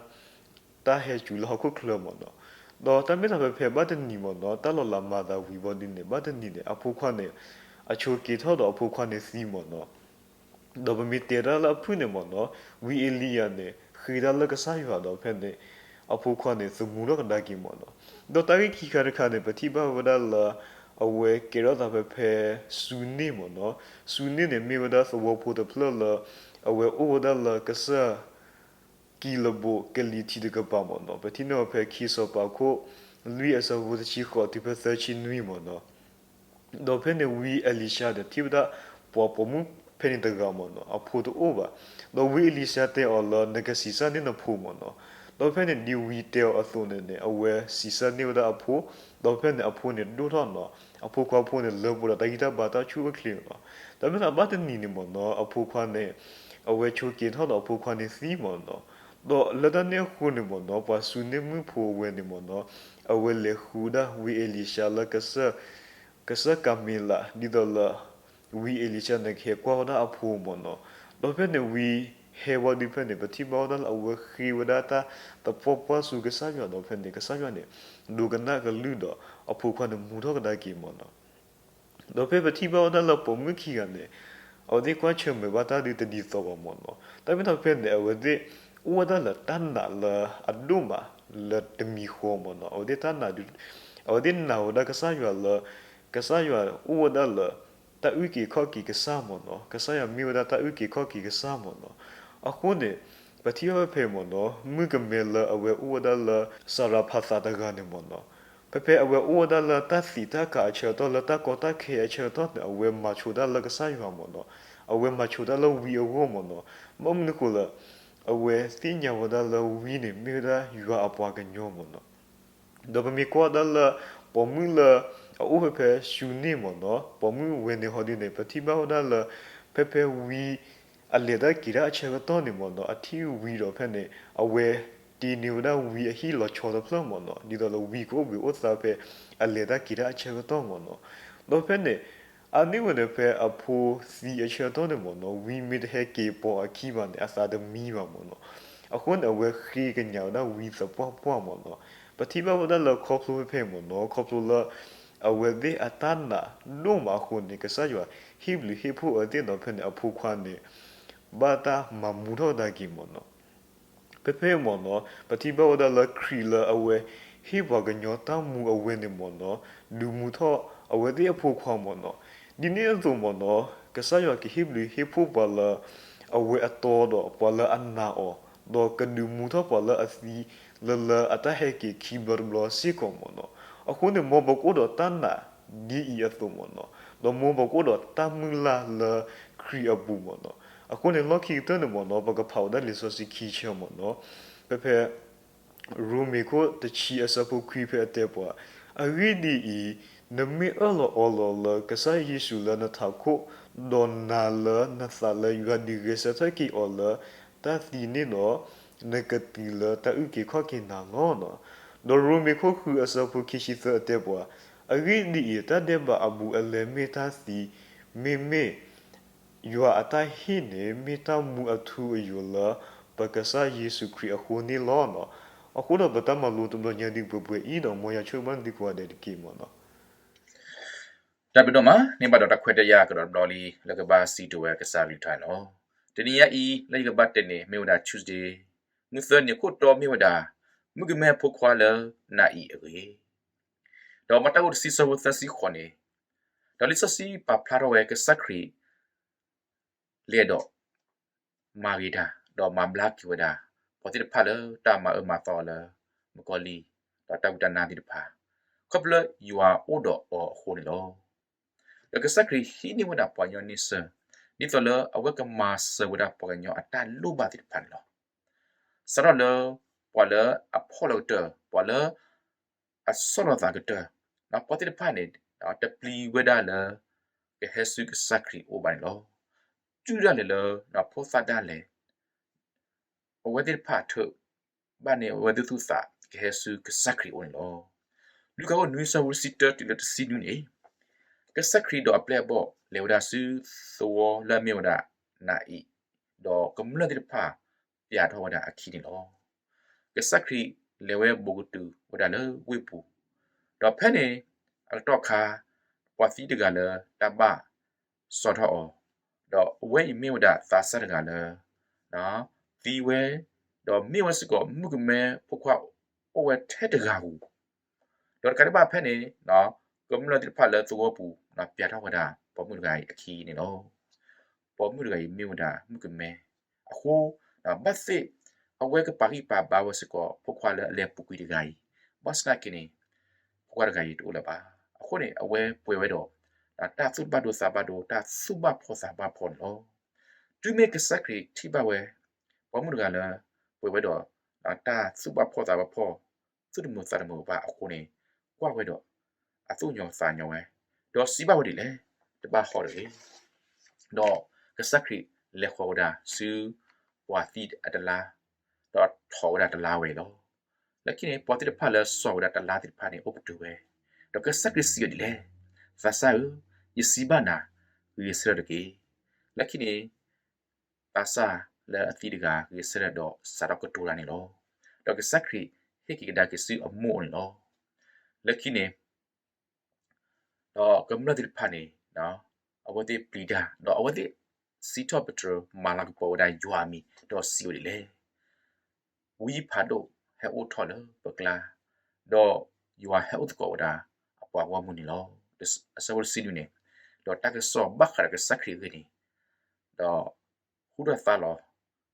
တၢ်ဟဲစူၤလၢဟီၣ်ခိၣ်ချၢမ့ၢ်နီၤ. ဒီးတၢ်မ့ၢ်တၢ်ဖဲဖဲဘၣ်တနံၤမ့ၢ်နီၤ, တၢ်လီၤလးမၤသးဝံၤဘီဒ်န့ၣ် ဘၣ်တနံၤန့ၣ် အဖိခွါန့ၣ် အဆိးက့ၤထီၣ်ဒီးအဖိခွါန့ၣ်သံမ့ၢ်နီၤ. ဒီးပမ့ၢ်တဲတၢ်လၢအဖုၣ်န့ၣ်မ့ၢ်နီၤ, ဝံအ့လံယၤန့ၣ် ဃ့တၢ်လၢကစၢ်ယွၤဒီးဖဲန့ၣ် အဖိခွါန့ၣ် သမူထီၣ်ကဒါက့ၤမ့ၢ်နီၤ. ဒီးတၢ်ဂ့ၢ်ခံခါတခါန့ၣ် ပထံၣ်ဘၣ်ဝဲဒၣ်လၢ အဝဲကဲထီၣ်သးဖဲဖဲ စူန့ၣ်မ့ၢ်နီၤ. စူန့ၣ်န့ၣ် မ့ၢ်ဝဲဒၣ်သဝီဖိတဖျၢၣ်လၢ အဝဲအိၣ်ဝဲဒၣ်လၢကစၢၢ် ကံၤလဘိးကလံၤထံးတကပၤမ့ၢ်နီၤ. ပထံၣ်န့ၢ်ဖဲခံစီၤပၤခိၣ် လွံၢ်အဆၢဖိတဆံဃိးတုၤဖဲသၢဆံနွံမ့ၢ်နီၤ. ဒီးဖဲန့ၣ်ဝံအ့လံၡါန့ၣ် ထံၣ်ဝဲဒၣ်ပှၤပိာ်မုၣ်ဖဲန့ၣ်တဂၤမ့ၢ်နီၤ, အဖိတအိၣ်ဘၣ်. ဒီးဝံအ့လံၡါတဲအီၤလၢ နကဆံးစၢ်န့ၢ်နဖိမ့ၢ်နီၤ. ဒီးဖဲန့ၣ်ဒ်ဝံတဲအီၤအသိးန့ၣ်န့ၣ် အဝဲစံးဆၢန့ၢ်ဝဲဒၣ်အဖိ, ဒီးဖဲန့ၣ်အဖိန့ၣ်ဒိၣ်ထီၣ်နီၤ, အဖိခွါဖိန့ၣ်လၢပှဲၤဒီးတၢ်ဂံၢ်တၢ်ဘါတၢ်ဆူၣ်အိၣ်ချ့နီၤ. ဒီးမ့ၢ်သးဘၣ်တနံၤန့ၣ်မ့ၢ်နီၤ အဖိခွါန့ၣ် အဝဲဆိးက့ၤထီၣ်ဒီးအဖိခွါန့ၣ်သံမ့ၢ်နီၤ. ဒီးလၢတၢ်န့ၣ်အဃိန့ၣ်မ့ၢ်နီၤ ပှၤစူၤန့ၢ်မုၣ်ဖိအဝဲန့ၣ်မ့ၢ်နီၤ အဝဲလဲၤဃုဒၣ်ဝံအ့လံၡါလၢ ကစၢၢ်ကၤမ့လး ဒ်သိးလၢ ဝံအ့လံၡါန့ၣ်ကဟဲကွၢ်ဝဲဒၣ်အဖိမ့ၢ်နီၤ. ဒီးဖဲန့ၣ်ဝံဟဲဝံၤဒုးဖဲန့ၣ် ပထံၣ်ဘၣ်ဝဲဒၣ်လၢအဝဲဃ့ဝဲဒၣ်တၢ်သပှၢ်ပှၢ်ဆူကစၢ်ယွၤဒီးဖဲန့ၣ် ကစၢ်ယွၤန့ၣ် ဒိကနၣ်ကလုၢ်ဒီးအဖိခွါန့ၣ်မူထီၣ်ကဒါက့ၤမ့ၢ်နီၤ. ဒီးဖဲပထံၣ်ဘၣ်ဝဲဒၣ်လၢပိာ်မုၣ်ခံဂၤန့ၣ် အဝဲသ့ၣ်ကွၢ်ဆၢၣ်မဲာ်ဘၣ်တၢ်ဒုးတဒ်သိးဘၣ်မ့ၢ်နီၤ. တၢ်မ့ၢ်တၢ်ဖဲန့ၣ် အဝဲသ့ၣ်အိၣ်ဝဲဒၣ်လၢတၢ်နာ်လၢအဒိၣ်မးလၢတမံၤဃီမ့ၢ်နီၤ. အဝဲသ့ၣ်တၢ်နာ်ဒုး အဝဲသ့ၣ်နာ်ဝဲဒၣ်ကစၢ်ယွၤလၢ ကစၢ်ယွၤအိၣ်ဝဲဒၣ်လၢ တၢ်အုၣ်က့ၤခီၣ်က့ၤကစၢ်မ့ၢ်နီၤ. ကစၢ်ယွၤမ့ၢ်ဝဲဒၣ်တၢ်အုၣ်က့ၤခီၣ်က့ၤကစၢ်မ့ၢ်နီၤ. အဃိန့ၣ် ပထံၣ်ဘၣ်ဖဲဖဲမ့ၢ်နီၤ မုၣ်ကမဲလၢအဝဲအိၣ်ဝဲဒၣ်လၢ စၤရၤဖးသးတဂၤန့ၣ်မ့ၢ်နီၤ ဖဲဖဲအဝဲအိၣ်ဝဲဒၣ်လၢတၢ်သံးတၢ်ကးအဆၢကတီၢ် လၢတၢ်ကီတၢ်ခဲအဆၢကတီၢ်န့ၣ် အဝဲမၤဆိတၢ်လၢကစၢ်ယွၤမ့ၢ်နီၤ. အဝဲမၤဆိတၢ်လၢဝံအဂီၢ်မ့ၢ်နီၤ. ဘၣ်မနုၤဃိလၢ အဝဲသ့ၣ်ညါဝဲဒၣ်လၢဝံန့ၣ် မ့ၢ်ဝဲဒၣ်ယွၤအပှၤကညီမ့ၢ်နီၤ. ဒီးပမ့ၢ်ကွၢ်ဒၣ်လၢ ပိာ်မုၣ်လၢ အအိၣ်ဖဲဖဲစူၤန့ၣ်မ့ၢ်နီၤ ပိာ်မုၣ်ဝဲန့ၣ်ဟီဒုန့ၣ် ပထံၣ်ဘၣ်ဝဲဒၣ်လၢ ဖဲဖဲဝံ အလဲၤတၢ်က့ၤတၢ်အဆၢကတီၢ်န့ၣ်မ့ၢ်နီၤ အထံၣ်ဝံဒီးဖဲန့ၣ် အဝဲတ့န့ၢ်ဝဲဒၣ်ဝံအဟံၣ်လီၤဆီတဖျၢၣ်မ့ၢ်နီၤ ဒ်သိးလၢဝံကအိၣ်ဘှံးအိၣ်သါဖဲ အလဲၤတၢ်က့ၤတၢ်အဆၢကတီၢ်မ့ၢ်နီၤ. ဒီးဖဲန့ၣ် အန့ၢ်ဝဲန့ၣ်ဖဲအဖိသံအဆၢကတီၢ်န့ၣ်မ့ၢ်နီၤ ဝံမ့ၢ်တဟဲက့ၤပိာ်အခံဘၣ်န့ၣ် အသးတမံဘၣ်မ့ၢ်နီၤ. အဃိန့ၣ် အဝဲဃ့ကညးဝဲဒၣ်ဝံသပှၢ်ပှၢ်မ့ၢ်နီၤ. ပထံၣ်ဘၣ်ဝဲဒၣ်လၢခီဖျိဖဲဖဲမ့ၢ်နီၤ ခီဖျိလၢ အဝဲသ့ၣ်အတၢ်နာ်ဒိၣ်မးအဃိန့ၣ် ကစၢ်ယွၤဟ့ၣ်ဘျုးဟ့ၣ်ဖှိၣ်အဝဲသ့ၣ်ဒီးဖဲန့ၣ် အဖိခွါန့ၣ် ဘၣ်တၢ်မၤမူထီၣ်ကဒါက့ၤမ့ၢ်နီၤ. ဖဲဖဲမ့ၢ်နီၤ ပထံၣ်ဘၣ်ဝဲဒၣ်လၢခရံာ်လၢအဝဲဟ့ၣ်ပှၤကညီတၢ်မူအဝဲန့ၣ်မ့ၢ်နီၤ ဒုးမူထီၣ်အဝဲသ့ၣ်အဖိခွါမ့ၢ်နီၤ. ဒ်န့ၣ်အသိးမ့ၢ်နီၤ ကစၢ်ယွၤကဟ့ၣ်ဘျုးဟ့ၣ်ဖှိၣ်ပှၤလၢ အဝဲအတီဒီးပှၤလၢအနာ်အီၤ ဒီးကဒုးမူထီၣ်ပှၤလၢအသံ လၢလၢအတၢ်ဟဲက့ၤခံဘျီတဘျီစ့ၢ်ကီးမ့ၢ်နီၤ. အဃိန့ၣ် မ်ပကအိၣ်ဒီးတၢ်နာ်ဒ်အံၤအသိးမ့ၢ်နီၤ ဒီးမ်ပကအိၣ်ဒီးတၢ်မုၢ်လၢ်လၢခရံာ်အပူၤမ့ၢ်နီၤ. အဃိန့ၣ် လီၢ်ခံကတၢၢ်န့ၣ်မ့ၢ်နီၤ ပကဖးဝဲဒၣ်လံာ်စီဆှံခံဆၢမ့ၢ်နီၤ ဖဲဖဲ ရိမ့ၤခိၣ်တဆံအဆၢဖိခွံဖဲအတဲပှၤ, အဂ့ၢ်ဒ်အံၤ, နမ့ၢ်အၢၣ်လီၤအီလီၤလၢကစၢ်ယ့ၣ်ၡူးလၢနထးခိၣ်, ဒီးနာ်လၢနသးလၢယွၤဒုးဂဲၤဆၢထၢၣ်က့ၤအီၤလၢတၢ်သံန့ၣ်ဒီး, နကတုၤလၢတၢ်အုၣ်က့ၤခီၣ်က့ၤနၤလီၤ. ဒီးရိမ့ၤခိၣ်ဃုအဆၢဖိခံဆံသၢအတဲပှၤ, အဂ့ၢ်ဒ်အံၤ, တၢ်ဒဲးဘးအဘူးအလဲမ့ၢ်တၢ်သံ, မ့မ့ၢ် ယွၤအတၢ်ဟ့ၣ်န့ၣ် မ့ၢ်တၢ်မူအထူအယိာ်လၢ ပကစၢ်ယ့ၣ်ၡူးခရံာ်အဃိန့ၣ်လီၤ. အဃိဒီးပတၢ်မၤလိတဘျီညါဒ်ပှဲၤပှဲၤအံၤဒီး မ်ယွၤဆိၣ်ဂ့ၤဘၣ်သုကိးဂၤဒဲးတက့ၢ်မ့ၢ်နီၤ. တၢ်ဘျုးဒိၣ်မး, န့ၢ်ဘၣ်ဒီးတၢ်ခွဲးတၢ်ယာ်ကဒီးတဘျီလံ လၢကဘၣ်စံးတ့ၢ်ဝဲကစၢ်ကလုၢ်ကထါန့ၣ်လီၤ. တနံၤညါအံၤ လၢယကဘၣ်တဲန့ၣ် မ့ၢ်ဝဲဒၣ် Tuesday, မုၢ်သၢနံၤခိၣ်တီမ့ၢ်ဝဲဒၣ် မုၣ်ကမဲဖိခွါလၢနၤအံၤအဂ့ၢ် ဒီးမၤတၢ်အိၣ်တဆံဆၢဖိသၢဆံဃိးန့ၣ်, ဒီးလံာ်စီဆှံပာ်ဖျါထီၣ်ဝဲကစၢ်ခရံာ် လဲၤဒီး မၤဂ့ၤတၢ်, ဒီးမၤဘျါက့ၤဝဲဒၣ် ပှၤသ့ၣ်တဖၣ်လၢတၢ်မၤအၢမၤသီအီၤလၢ မုၣ်ကီၤလံၢ်, ဒီးတၢ်ဝံတၢ်နါသ့ၣ်တဖၣ်, ခီဖျိလၢယွၤအိၣ်ဒီးအီၤအဃိန့ၣ်လီၤ. ဒီးကစၢ်ခရံာ်ဟံးန့ၢ်ဝဲဒၣ်ပှၤကညီန့ဆၢၣ်, ဒ်သိးလၢအဝဲကမၤစၢၤဝဲဒၣ်ပှၤကညီအတၢ်လိၣ်ဘၣ်သ့ၣ်တဖၣ်န့ၣ်လီၤ. စးထီၣ်လၢ ပှၤလၢအဖှီၣ်လီၤကတၢၢ်, ပှၤလၢ အဆီၣ်လီၤသးကတၢၢ်, ပှၤသ့ၣ်တဖၣ်န့ၣ် တပျံၤဝဲဒၣ်လၢ ကဟဲဆူကစၢ်ခရံာ်အအိၣ်ဘၣ်န့ၣ်လီၤ. တုၤဒၣ်လဲာ်လၢ ဖိသၣ်ဒၣ်လဲာ် အဝဲသ့ၣ်တဖၣ်ထုး ဘၣ်န့ၢ်အဝဲသ့ၣ်သူၣ်သး ကဟဲဆူကစၢ်ခရံာ်အအိၣ်န့ၣ်လီၤ. လူၤကၣ်အခိၣ်နွံဆၢဖိတဆံတၢတုၤလၢတဆံနွံန့ၣ်, ကစၢ်ခရံာ်ဒီးအပျဲၢ်အဘီၣ် လဲၤဝဲဒၣ်ဆူသဝီလၢအမ့ၢ်ဝဲဒၣ်နၤအံၤ, ဒီးကမျၢၢ်သ့ၣ်တဖၣ် ပျးထီၣ်ဝဲဒၣ်အခံန့ၣ်လီၤ. ကစၢ်ခရံာ်လဲၤဝဲဘူးကတုၤဝဲဒၣ်လၢဝ့ၢ်ပူၤ, ဒီးဖဲန့ၣ် အကတီၢ်ခါ ပှၤသံတဂၤလၢတၢ်ဘၣ် စီၤထီၣ်အီၤ, ဒီးအဝဲအံၤမ့ၢ်ဝဲဒၣ်သးစၢ်တဂၤလၢ သံဝဲ, ဒီးမ့ၢ်ဝဲစ့ၢ်ကီးမုၣ်ကမဲဖိခွါအိၣ်ဝဲထဲတဂၤဧိၤ, ဒီးတကးဒံးဘၣ်ဖဲန့ၣ် ကမျၢၢ်သ့ၣ်တဖၣ်လၢသဝီပူၤ ပျးထီၣ်ဝဲဒၣ်ပိာ်မုၣ်တဂၤအံၤအခံန့ၣ်လီၤ. ပိာ်မုၣ်တဂၤအံၤမ့ၢ်ဝဲဒၣ်မုၣ်ကမဲအဃိ, ဘၣ်သ့ၣ်အဝဲကပာ်ဂံၢ်ပာ်ဘါဝဲစ့ၢ်ကီးဖိခွါလၢအလဲၤပူၤကွံာ်တဂၤအံၤ, ဘၣ်ဆၣ်သနာ်က့န့ၣ် ဖိခွါတဂၤအံၤတအိၣ်လၢၤဘၣ်. အဃိန့ၣ် အဝဲပှဲၤဝဲဒီး တၢ်သူၣ်ဘၣ်ဒိသးဘၣ်ဒိ တၢ်သူၣ်ဘၣ်ဖှီၣ်သးဘၣ်ဖှီၣ်န့ၣ်လီၤ. တုၤမ့ၢ်ကစၢ်ခရံာ်ထံၣ်ဘၣ်ဝဲ ပိာ်မုၣ်တဂၤလၢ ပှဲၤဝဲဒီး တၢ်သူၣ်ဘၣ်ဖှီၣ်သးဘၣ်ဖှီၣ် သူၣ်တမုာ်သးတမုာ်ဘၣ်အဃိန့ၣ် ကွၢ်ဝဲဒီး အသူၣ်ညိၣ်သးညိၣ်ဝဲ, ဒီးစံးဘၣ်ဝဲဒ်လဲၣ်, တဘၣ်ဟီၣ်တဂ့ၤ. ဒီးကစၢ်ခရံာ်လဲၤဃီၤဝဲဒၣ်ဆူ ပှၤသံအတလါ, ဒီးထီၣ်ဝဲဒၣ်တလါဝဲအံၤလီၤ. လၢခံန့ၣ် ပှၤသ့ၣ်တဖၣ်လၢစိာ်ဝဲဒၣ်တလါသ့ၣ်တဖၣ်န့ၣ် အိၣ်ပတုာ်ဝဲ, ဒီးကစၢ်ခရံာ်စံးဝဲဒ်လဲၣ်, သးစၢ်ဧၢ, ယစံးဘၣ်နၤ, ဂဲၤဆၢထၢၣ်တက့ၢ်. လၢခံန့ၣ် သးစၢ်လၢအသံတဂၤ ဂဲၤဆၢထၢၣ်ဒီးစးထီၣ်ကတိၤတၢ်န့ၣ်လီၤ. ဒီးကစၢ်ခရံာ်ဟ့ၣ်က့ၤကဒါက့ၤဆူအမိၢ်အအိၣ်န့ၣ်လီၤ. လၢခံန့ၣ် ဒီးကမျၢၢ်သ့ၣ်တဖၣ်န့ၣ် အဝဲသ့ၣ်ပျံၤတၢ်, ဒီးအဝဲသ့ၣ်စံးထီၣ်ပတြၢၤမၤလၤကပီၤဝဲဒၣ်ယွၤအမံၤ, ဒီးစံးဝဲဒ်လဲၣ်, ဝံဖးဒိၣ်ဟဲအိၣ်ထီၣ်လၢပကျါ, ဒီးယွၤဟဲအိၣ်သကိးဝဲဒၣ် အပှၤဂီၢ်မုၢ်န့ၣ်လီၤ. အဆၢဖိတဆံနွံန့ၣ်, ဒီးတၢ်ကစီၣ်ဘၣ်ဃးဒီးကစၢ်ခရံာ်အဂ့ၢ်န့ၣ်, ဒီး ဟူထီၣ်သါလီၤ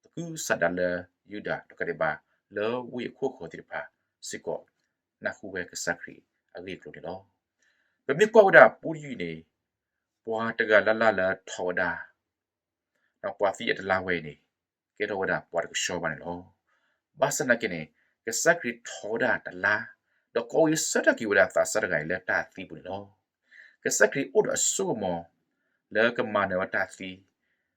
သကုၤဆးဒးလၢယူဒၤ ဒီးကဒဲးဘၣ် လၢဝ့ၢ်အခိၣ်ဃၢၤသ့ၣ်တဖၣ်စ့ၢ်ကီး နၢ်ဟူဝဲကစၢ်ခရံာ်အဂ့ၢ်အကျိၤန့ၣ်လီၤ. ပမ့ၢ်ကွၢ်ဝဲဒၣ်ပူတယုၢ်အံၤန့ၣ်, ပှၤတဂၤလၢ်လၢ်လၢထီၣ်ဝဲဒၣ်, ဒီးပှၤသံအတလါဝဲအံၤန့ၣ် ကဲထီၣ်ဝဲဒၣ်ပှၤတကဆှီဘၣ်န့ၣ်လီၤ. ဘၣ်ဆၣ်သနာ်က့န့ၣ် ကစၢ်ခရံာ်ထီၣ်ဝဲဒၣ်တလါ, ဒီးကိးဂဲၤဆၢထၢၣ်က့ၤဝဲဒၣ်သးစၢ်တဂၤအံၤလၢတၢ်သံပူၤန့ၣ်လီၤ. ကစၢ်ခရံာ်အိၣ်ဒီးအစိကမီၤ လၢကမၤနၢၤဝဲတၢ်သံ,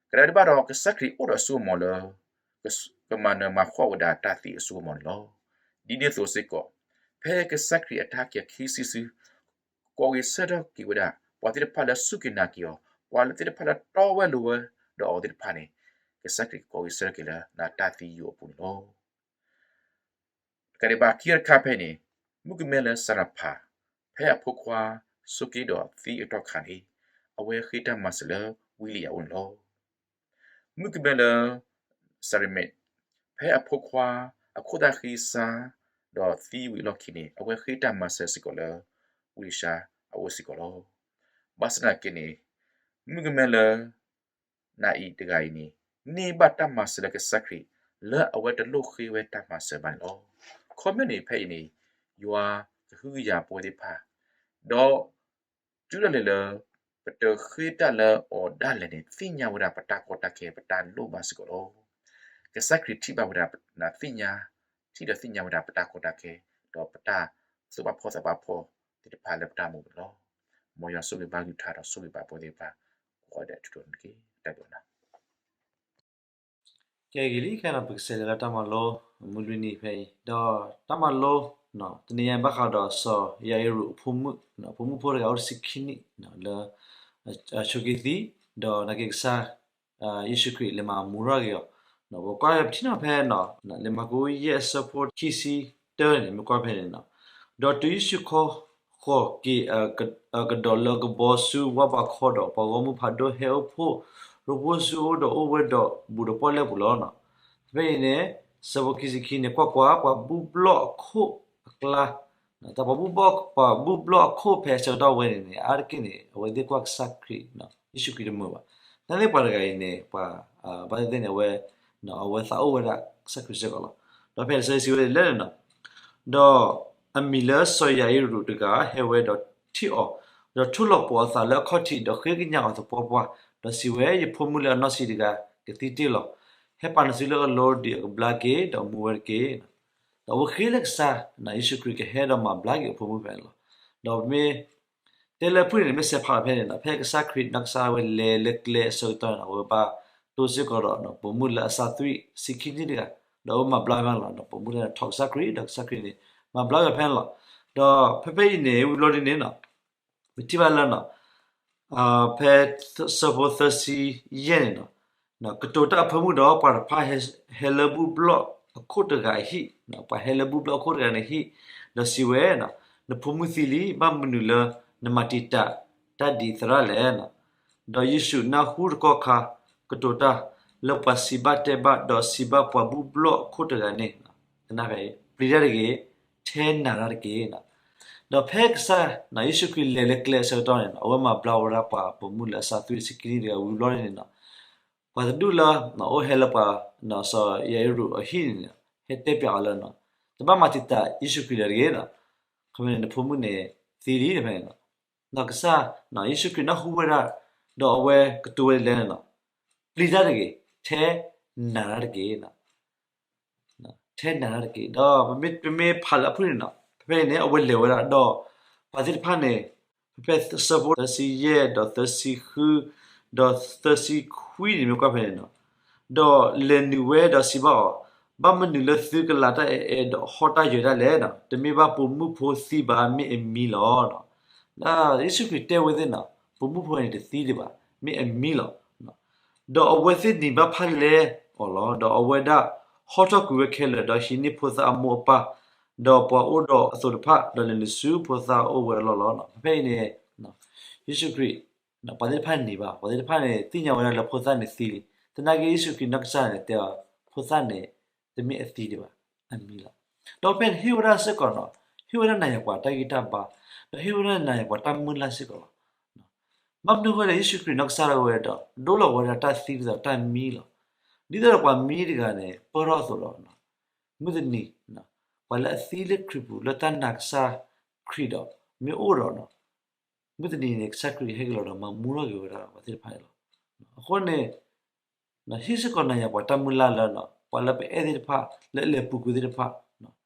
ကဒဲးဘၣ်ဒီး ကစၢ်ခရံာ်အိၣ်ဒီးအစိကမီၤလၢ ကမၤနၢၤမၤဃီၣ်ဝဲဒၣ်တၢ်သံအစိကမီၤန့ၣ်လီၤ. ဒ်န့ၣ်အသိးစ့ၢ်ကီး, ဖဲကစၢ်ခရံာ်အတၢ်ဟဲက့ၤခံစုတစု ကိးဂဲၤဆၢထၢၣ်က့ၤဝဲဒၣ် ပှၤသ့ၣ်တဖၣ်လၢစူၢ်က့ၤနာ်က့ၤအီၤ, ပှၤလၢသ့ၣ်တဖၣ်လၢတီဝဲလိၤဝဲဒီးအီၤသ့ၣ်တဖၣ်န့ၣ်, ကစၢ်ခရံာ်ကကိးဂဲၤဆၢထၢၣ်က့ၤလၢနတၢ်သံယိာ်အပူၤန့ၣ်လီၤ. တကးဒံးဘၣ်ခံခါတခါဖဲအံၤန့ၣ်, မုၣ်ကမဲလၢစၤရဖး ဖဲအဖိခွါဆိးက့ဒီးသံအတီၢ်ခါန့ၣ်, အဝဲဃ့တၢ်မၤစၢၤလၢဝံလံယၤအအိၣ်န့ၣ်လီၤ. မုၣ်ကမဲလၢ စၤရမ့း ဖဲအဖိခွါအခိၣ်သၣ်ဃံစါ ဒီးသံဝံၤအလီၢ်ခံန့ၣ်, အဝဲဃ့တၢ်မၤစၢၤစ့ၢ်ကီးလၢ ဝံယၡါအအိၣ်စ့ၢ်ကီးလီၤ. ဘၣ်ဆၣ်သနာ်က့န့ၣ်, မုၣ်ကမဲလၢ နၤအံၤတဂၤအံၤန့ၣ်, န့ၢ်ဘၣ်တၢ်မၤစၢၤလၢကစၢ်ခရံာ် လၢအဝဲတလိၣ်ဃ့ဝဲတၢ်မၤစၢၤဘၣ်န့ၣ်လီၤ. ခီပညီန့ၣ်ဖဲအံၤန့ၣ်, ယွၤကဟုကယာ်ပဝဲသ့ၣ်တဖၣ်, ဒီး တုၤဒၣ်လဲာ်လၢ ပတဃ့တၢ်လၢအီၤဒၣ်လဲာ်န့ၣ် သ့ၣ်ညါဝဲဒၣ်ပတၢ်ကီတၢ်ခဲ ပတၢ်လိၣ်ဘၣ်စ့ၢ်ကီးလီၤ. ကစၢ်ခရံာ်ထံၣ်ဘၣ်ဝဲဒၣ်နသ့ၣ်ညါ, ထံၣ်ဒီးသ့ၣ်ညါဝဲဒၣ်ပတၢ်ကီတၢ်ခဲ, ဒီးပတၢ်သူၣ်ဘၣ်ဖှီၣ်သးဘၣ်ဖှီၣ်သ့ၣ်တဖၣ်လၢပတၢ်အိၣ်မူပူၤန့ၣ်လီၤ. မ်ယွၤဆိၣ်ဂ့ၤဘၣ်ဂုာ်ထါဒီးဆိၣ်ဂ့ၤဘၣ်ပဝဲသ့ၣ်တဖၣ် ကိးဂၤဒဲးထူထူန့ၣ်တက့ၢ်. တၢ်ဘျုးနၤ ကဲဂ့ၤလံ ခဲအံၤန့ၣ် ပကစးလဲၤလၢတၢ်မၤလိ မုၢ်လွံၢ်နံၤဖဲအံၤ, ဒီးတၢ်မၤလိ တနံၤညါဘၣ်ဃးဒီး စီၤယၤအံရူးအဖိမုၣ်, ဖိမုၣ်ဖိတဂၤအိၣ်တဆံခံနံၣ် လၢ ဆိးက့သံ, ဒီးနာ်က့ကစၢ်ယ့ၣ်ၡူးခရံာ်လဲၤမၤမူထီၣ်က့ၤအီၤ, ပကွၢ်ပထံၣ်နီၤဖဲ လံာ်မၢ်ကူးယဲၢ်အဆၢဖိခံဆံတၢန့ၣ် မ့ၢ်ကွၢ်ဖဲန့ၣ်, ဒီးတုၤယ့ၣ်ၡူးခီဃီၤက့ၤ ကဒီးလၢကဘီဆူဝၣ်ဘးခီဒီး ပှၤဂီၢ်မုၢ်ဖးဒိၣ်ဟဲအိၣ်ဖှိၣ်ရိဖှိၣ်ဆူအအိၣ်ဒီးအိၣ်ဝဲဒီးဘူးဒီးပီၣ်လဲၣ်ပူၤလီၤ. ဖဲအံၤန့ၣ် ဆၢဖိခံဆံခံန့ၣ် ကွၢ်ကွၢ်, ပှၤဘူၣ်ဘျီၣ်အခိၣ်အကျါ, တၢ်ပှၤဘူၣ်ဘျီၣ်, ပှၤဘူၣ်ဘျီၣ်အခိၣ်ဖဲအဆၢကတီၢ်ဝဲန့ၣ်န့ၣ် အါတက့ၢ်န့ၣ် အဝဲသ့ၣ်ကွၢ်ကစၢ်ခရံာ်, ယ့ၣ်ၡူးခရံာ်တမုာ်ဘၣ်. နာ်သက့ပှၤတဂၤအံၤန့ၣ် ပှၤ ဘၣ်သ့ၣ်သ့ၣ်န့ၣ် အဝဲ အဝဲသးအိၣ်ဝဲဒၣ်ကစၢ်ခရံာ်စ့ၢ်ကီးလီၤ. ဒီးဖဲလံာ်စီဆှံစံးဝဲဒ်လဲၣ်န့ၣ်, ဒီးအမံၤလၢစီၤယၤအံရူးတဂၤဟဲဝဲဒီးထံၣ်အီၤ, ဒီးထိၣ်လီၤပှီၤအသးလၢအခီၣ်ထံး ဒီးဃ့ကညးအီၤသပှၢ်ပှၢ်, ဒီးစံးဝဲ, ယဖိမုၣ်လၢအနီၢ်ဆံးတဂၤ ကသံတ့ၢ်လီၤ. ဟဲပာ်နစုလၢအလိၤ ဒ်အကဘျါက့ၤ ဒီးမူဝဲတက့ၢ်. ဒီးအဝဲဃ့လၢကစၢ်, ယ့ၣ်ၡူးခရံာ်ကဟဲဒီးမၤဘျါက့ၤအဖိမုၣ်ဖဲန့ၣ်လီၤ. ဒီးပမ့ၢ် တဲလၢဖုၣ်န့ၣ် မ့ၢ်စဲးဖးလီၤဖဲန့ၣ်ဒီး ဖဲကစၢ်ခရံာ်နီၢ်ကစၢ်ဝဲလဲၤလၢကျဲအဆၢကတီၢ်န့ၣ် အဝဲဘၣ်တိၢ်စ့ၢ်ကီးဒီး ပိာ်မုၣ်လၢအစးသွံၣ်ဆံခံနံၣ်တဂၤ, ဒီးအဝဲမၤဘျါဖဲန့ၣ်လီၤ. ဒီးပိာ်မုၣ်တဂၤန့ၣ် ထီၣ်ကစၢ်ခရံာ် ဒီးကစၢ်ခရံာ်န့ၣ် မၤဘျါက့ၤဖဲန့ၣ်လီၤ. ဒီးဖဲဖဲအံၤန့ၣ် ဝံၤဘျီဒ်န့ၣ် ပထံၣ်ဘၣ်လၢ ဖဲဆၢဖိသၢဆံယဲၢ်န့ၣ်, ကတိၤတၢ်အဖၢမုၢ်ဒီး ပှၤတဖၣ်ဟဲလၢဘူၣ်ဘျီၣ်အခိၣ်တဂၤအဟံၣ်, ပှၤဟဲလၢဘူၣ်ဘျီၣ်အခိၣ်တဂၤန့ၣ်ဟံၣ်, ဒီးစံးဝဲ, နဖိမုၣ်သံလံ, ဘၣ်မနုၤလၢနမၤတံာ်တာ်တၢ်ဒ်အံၤသရၣ်လဲၣ်. ဒီးယ့ၣ်ၡူးနၢ်ဟူတကီၢ်ခါကတိၤတၢ်လၢပှၤစံးဘၣ်တဲဘၣ်, ဒီးစံးဘၣ်ပှၤဘူၣ်ဘျီၣ်အခိၣ်တဂၤန့ၣ်, ဖဲပျံၤတၢ်တဂ့ၤ, ထဲနၤတၢ်တက့ၢ်. ဒီးဖဲကစၢ်ယ့ၣ်ၡူးခရံာ်လဲၤလၢကျဲအဆၢကတီၢ်န့ၣ် အဝဲမၤဘျါဝဲဒၣ်ပှၤပိာ်မုၣ်လၢအစးသွံၣ်ဆံခံနံၣ်တဂၤဝံၤဘျီန့ၣ်, ပှၤတဒူၣ်လၢအိၣ်ဟဲလၢပှၤ စီၤယၤအံရူးအဟံၣ်န့ၣ် ဟဲတဲပၠးအီၤလၢ တဘၣ်မၤတံာ်တာ်ယ့ၣ်ၡူးခရံာ်လၢၤတဂ့ၤ, ခီမ့ၢ်န့ၣ် နဖိမုၣ်န့ၣ်သံလံဖဲန့ၣ်. ဒီးကစၢ်ယ့ၣ်ၡူးခရံာ်နၢ်ဟူဝဲဒၣ်, ဒီးအဝဲကတိၤဝဲဒ်လဲၣ်န့ၣ်, ပျံၤတၢ်တဂ့ၤ, ထဲနၤတၢ်တက့ၢ်. ထဲနၤတၢ်တက့ၢ်. ဒီးပမ့ၢ်ဖးလၢအဖုၣ်န့ၣ်နီၤ, ဖဲဖဲအံၤန့ၣ် အဝဲလဲၤဝဲဒၣ်ဒီး ပှၤသ့ၣ်တဖၣ်န့ၣ်, ဖဲဖဲဆၢဖိသၢဆံယဲၢ် ဒီးသၢဆံဃု ဒီးသၢဆံခွံန့ၣ် မ့ၢ်ကွၢ်ဖဲန့ၣ်နီၤ, ဒီးလဲၤနုာ်ဝဲဒီးစံးဘၣ်အီၤ, ဘၣ်မနုၤလၢသုကလၤတၢ်အၢၣ်အၢ ဒီးဟီၣ်တၢ်ယၢၤဒၣ်လဲာ်နီၤ, တမ့ၢ်ဘၣ်ပိာ်မုၣ်ဖိသံဘၣ် မ့ၢ်အမံလီၤ. ယ့ၣ်ၡူးခရံာ်တဲဝဲသ့ၣ်နီၤ, ပိာ်မုၣ်ဖိန့ၣ်တသံဒံးဘၣ်, မ့ၢ်အမံလီၤ. ဒီးအဝဲသ့ၣ်နံၤဘၣ်ဖၣ်လဲအီၤလီၤ. ဒီးအဝဲဒၣ်ဟီၣ်ထီၣ်ကွံာ်ဝဲခဲလၢာ်, ဒီးဟံးန့ၢ်ဖိသၣ်အမိၢ်အပၢ်, ဒီးပှၤအိၣ်ဒီးအသိးတဖၣ်, ဒီးလဲၤနုာ်ဆူဖိသၣ်အအိၣ်ဝဲအလီၢ်လီၤ. ဖဲအံၤန့ၣ် ယ့ၣ်ၡူးခရံာ်, ပှၤသ့ၣ်တဖၣ်န့ၣ်နံၤဘၣ်, ပှၤသ့ၣ်တဖၣ်န့ၣ်သ့ၣ်ညါဝဲဒၣ်လၢဖိသၣ်န့ၣ်သံလံ. သနာ်က့ယ့ၣ်ၡူးခရံာ်နီၢ်ကစၢ်န့ၣ်တဲအီၤ, ဖိသၣ်န့ၣ် တမ့ၢ်အသံဒံးဘၣ်, အမံလီၤ. ဒီးဖဲန့ၣ်ဟ့ၣ်ဝဲဒၣ်စ့ၢ်ကီးနီၤ, ဟ့ၣ်ဝဲဒၣ်နၤယၤပှၤတၢ်ဂံၢ်တၢ်ဘါ, ဒီးဟ့ၣ်ဝဲဒၣ်နၤယၤပှၤတၢ်မုၢ်လၢ်စ့ၢ်ကီးလီၤ. ဘၣ်မနုၤအဃိလဲၣ်, ယ့ၣ်ၡူးခရံာ်နီၢ်ကစၢ်ဒၣ်ဝဲဒီး ဒိလီၤဝဲဒၣ်တၢ်သံဒ်သိးတၢ်မံလီၤ. ဒ်သိးဒီးပှၤမံတဂၤန့ၣ် ပၢၢ်ထီၣ်အသိးဒီး မုၢ်တနံၤ, ပှၤလၢအသံလၢခရံာ်ပူၤ လၢတၢ်နာ်ကစၢ်ခရံာ်ဒီး မ့ၢ်အိၣ်ဒီး မုၢ်တနံၤန့ၣ် ကစၢ်ခရံာ်ဟဲက့ၤလီၤဒီး မၤမူထီၣ်က့ၤဝဲဒၣ်ပှၤသ့ၣ်တဖၣ်န့ၣ်လီၤ. အဃိန့ၣ် ဟ့ၣ်စ့ၢ်ကီးနၤယၤပှၤတၢ်မုၢ်လၢ်လၢ ပှၤလၢပအဲၣ်သ့ၣ်တဖၣ် လၢအလဲၤပူၤကွံာ်သ့ၣ်တဖၣ်,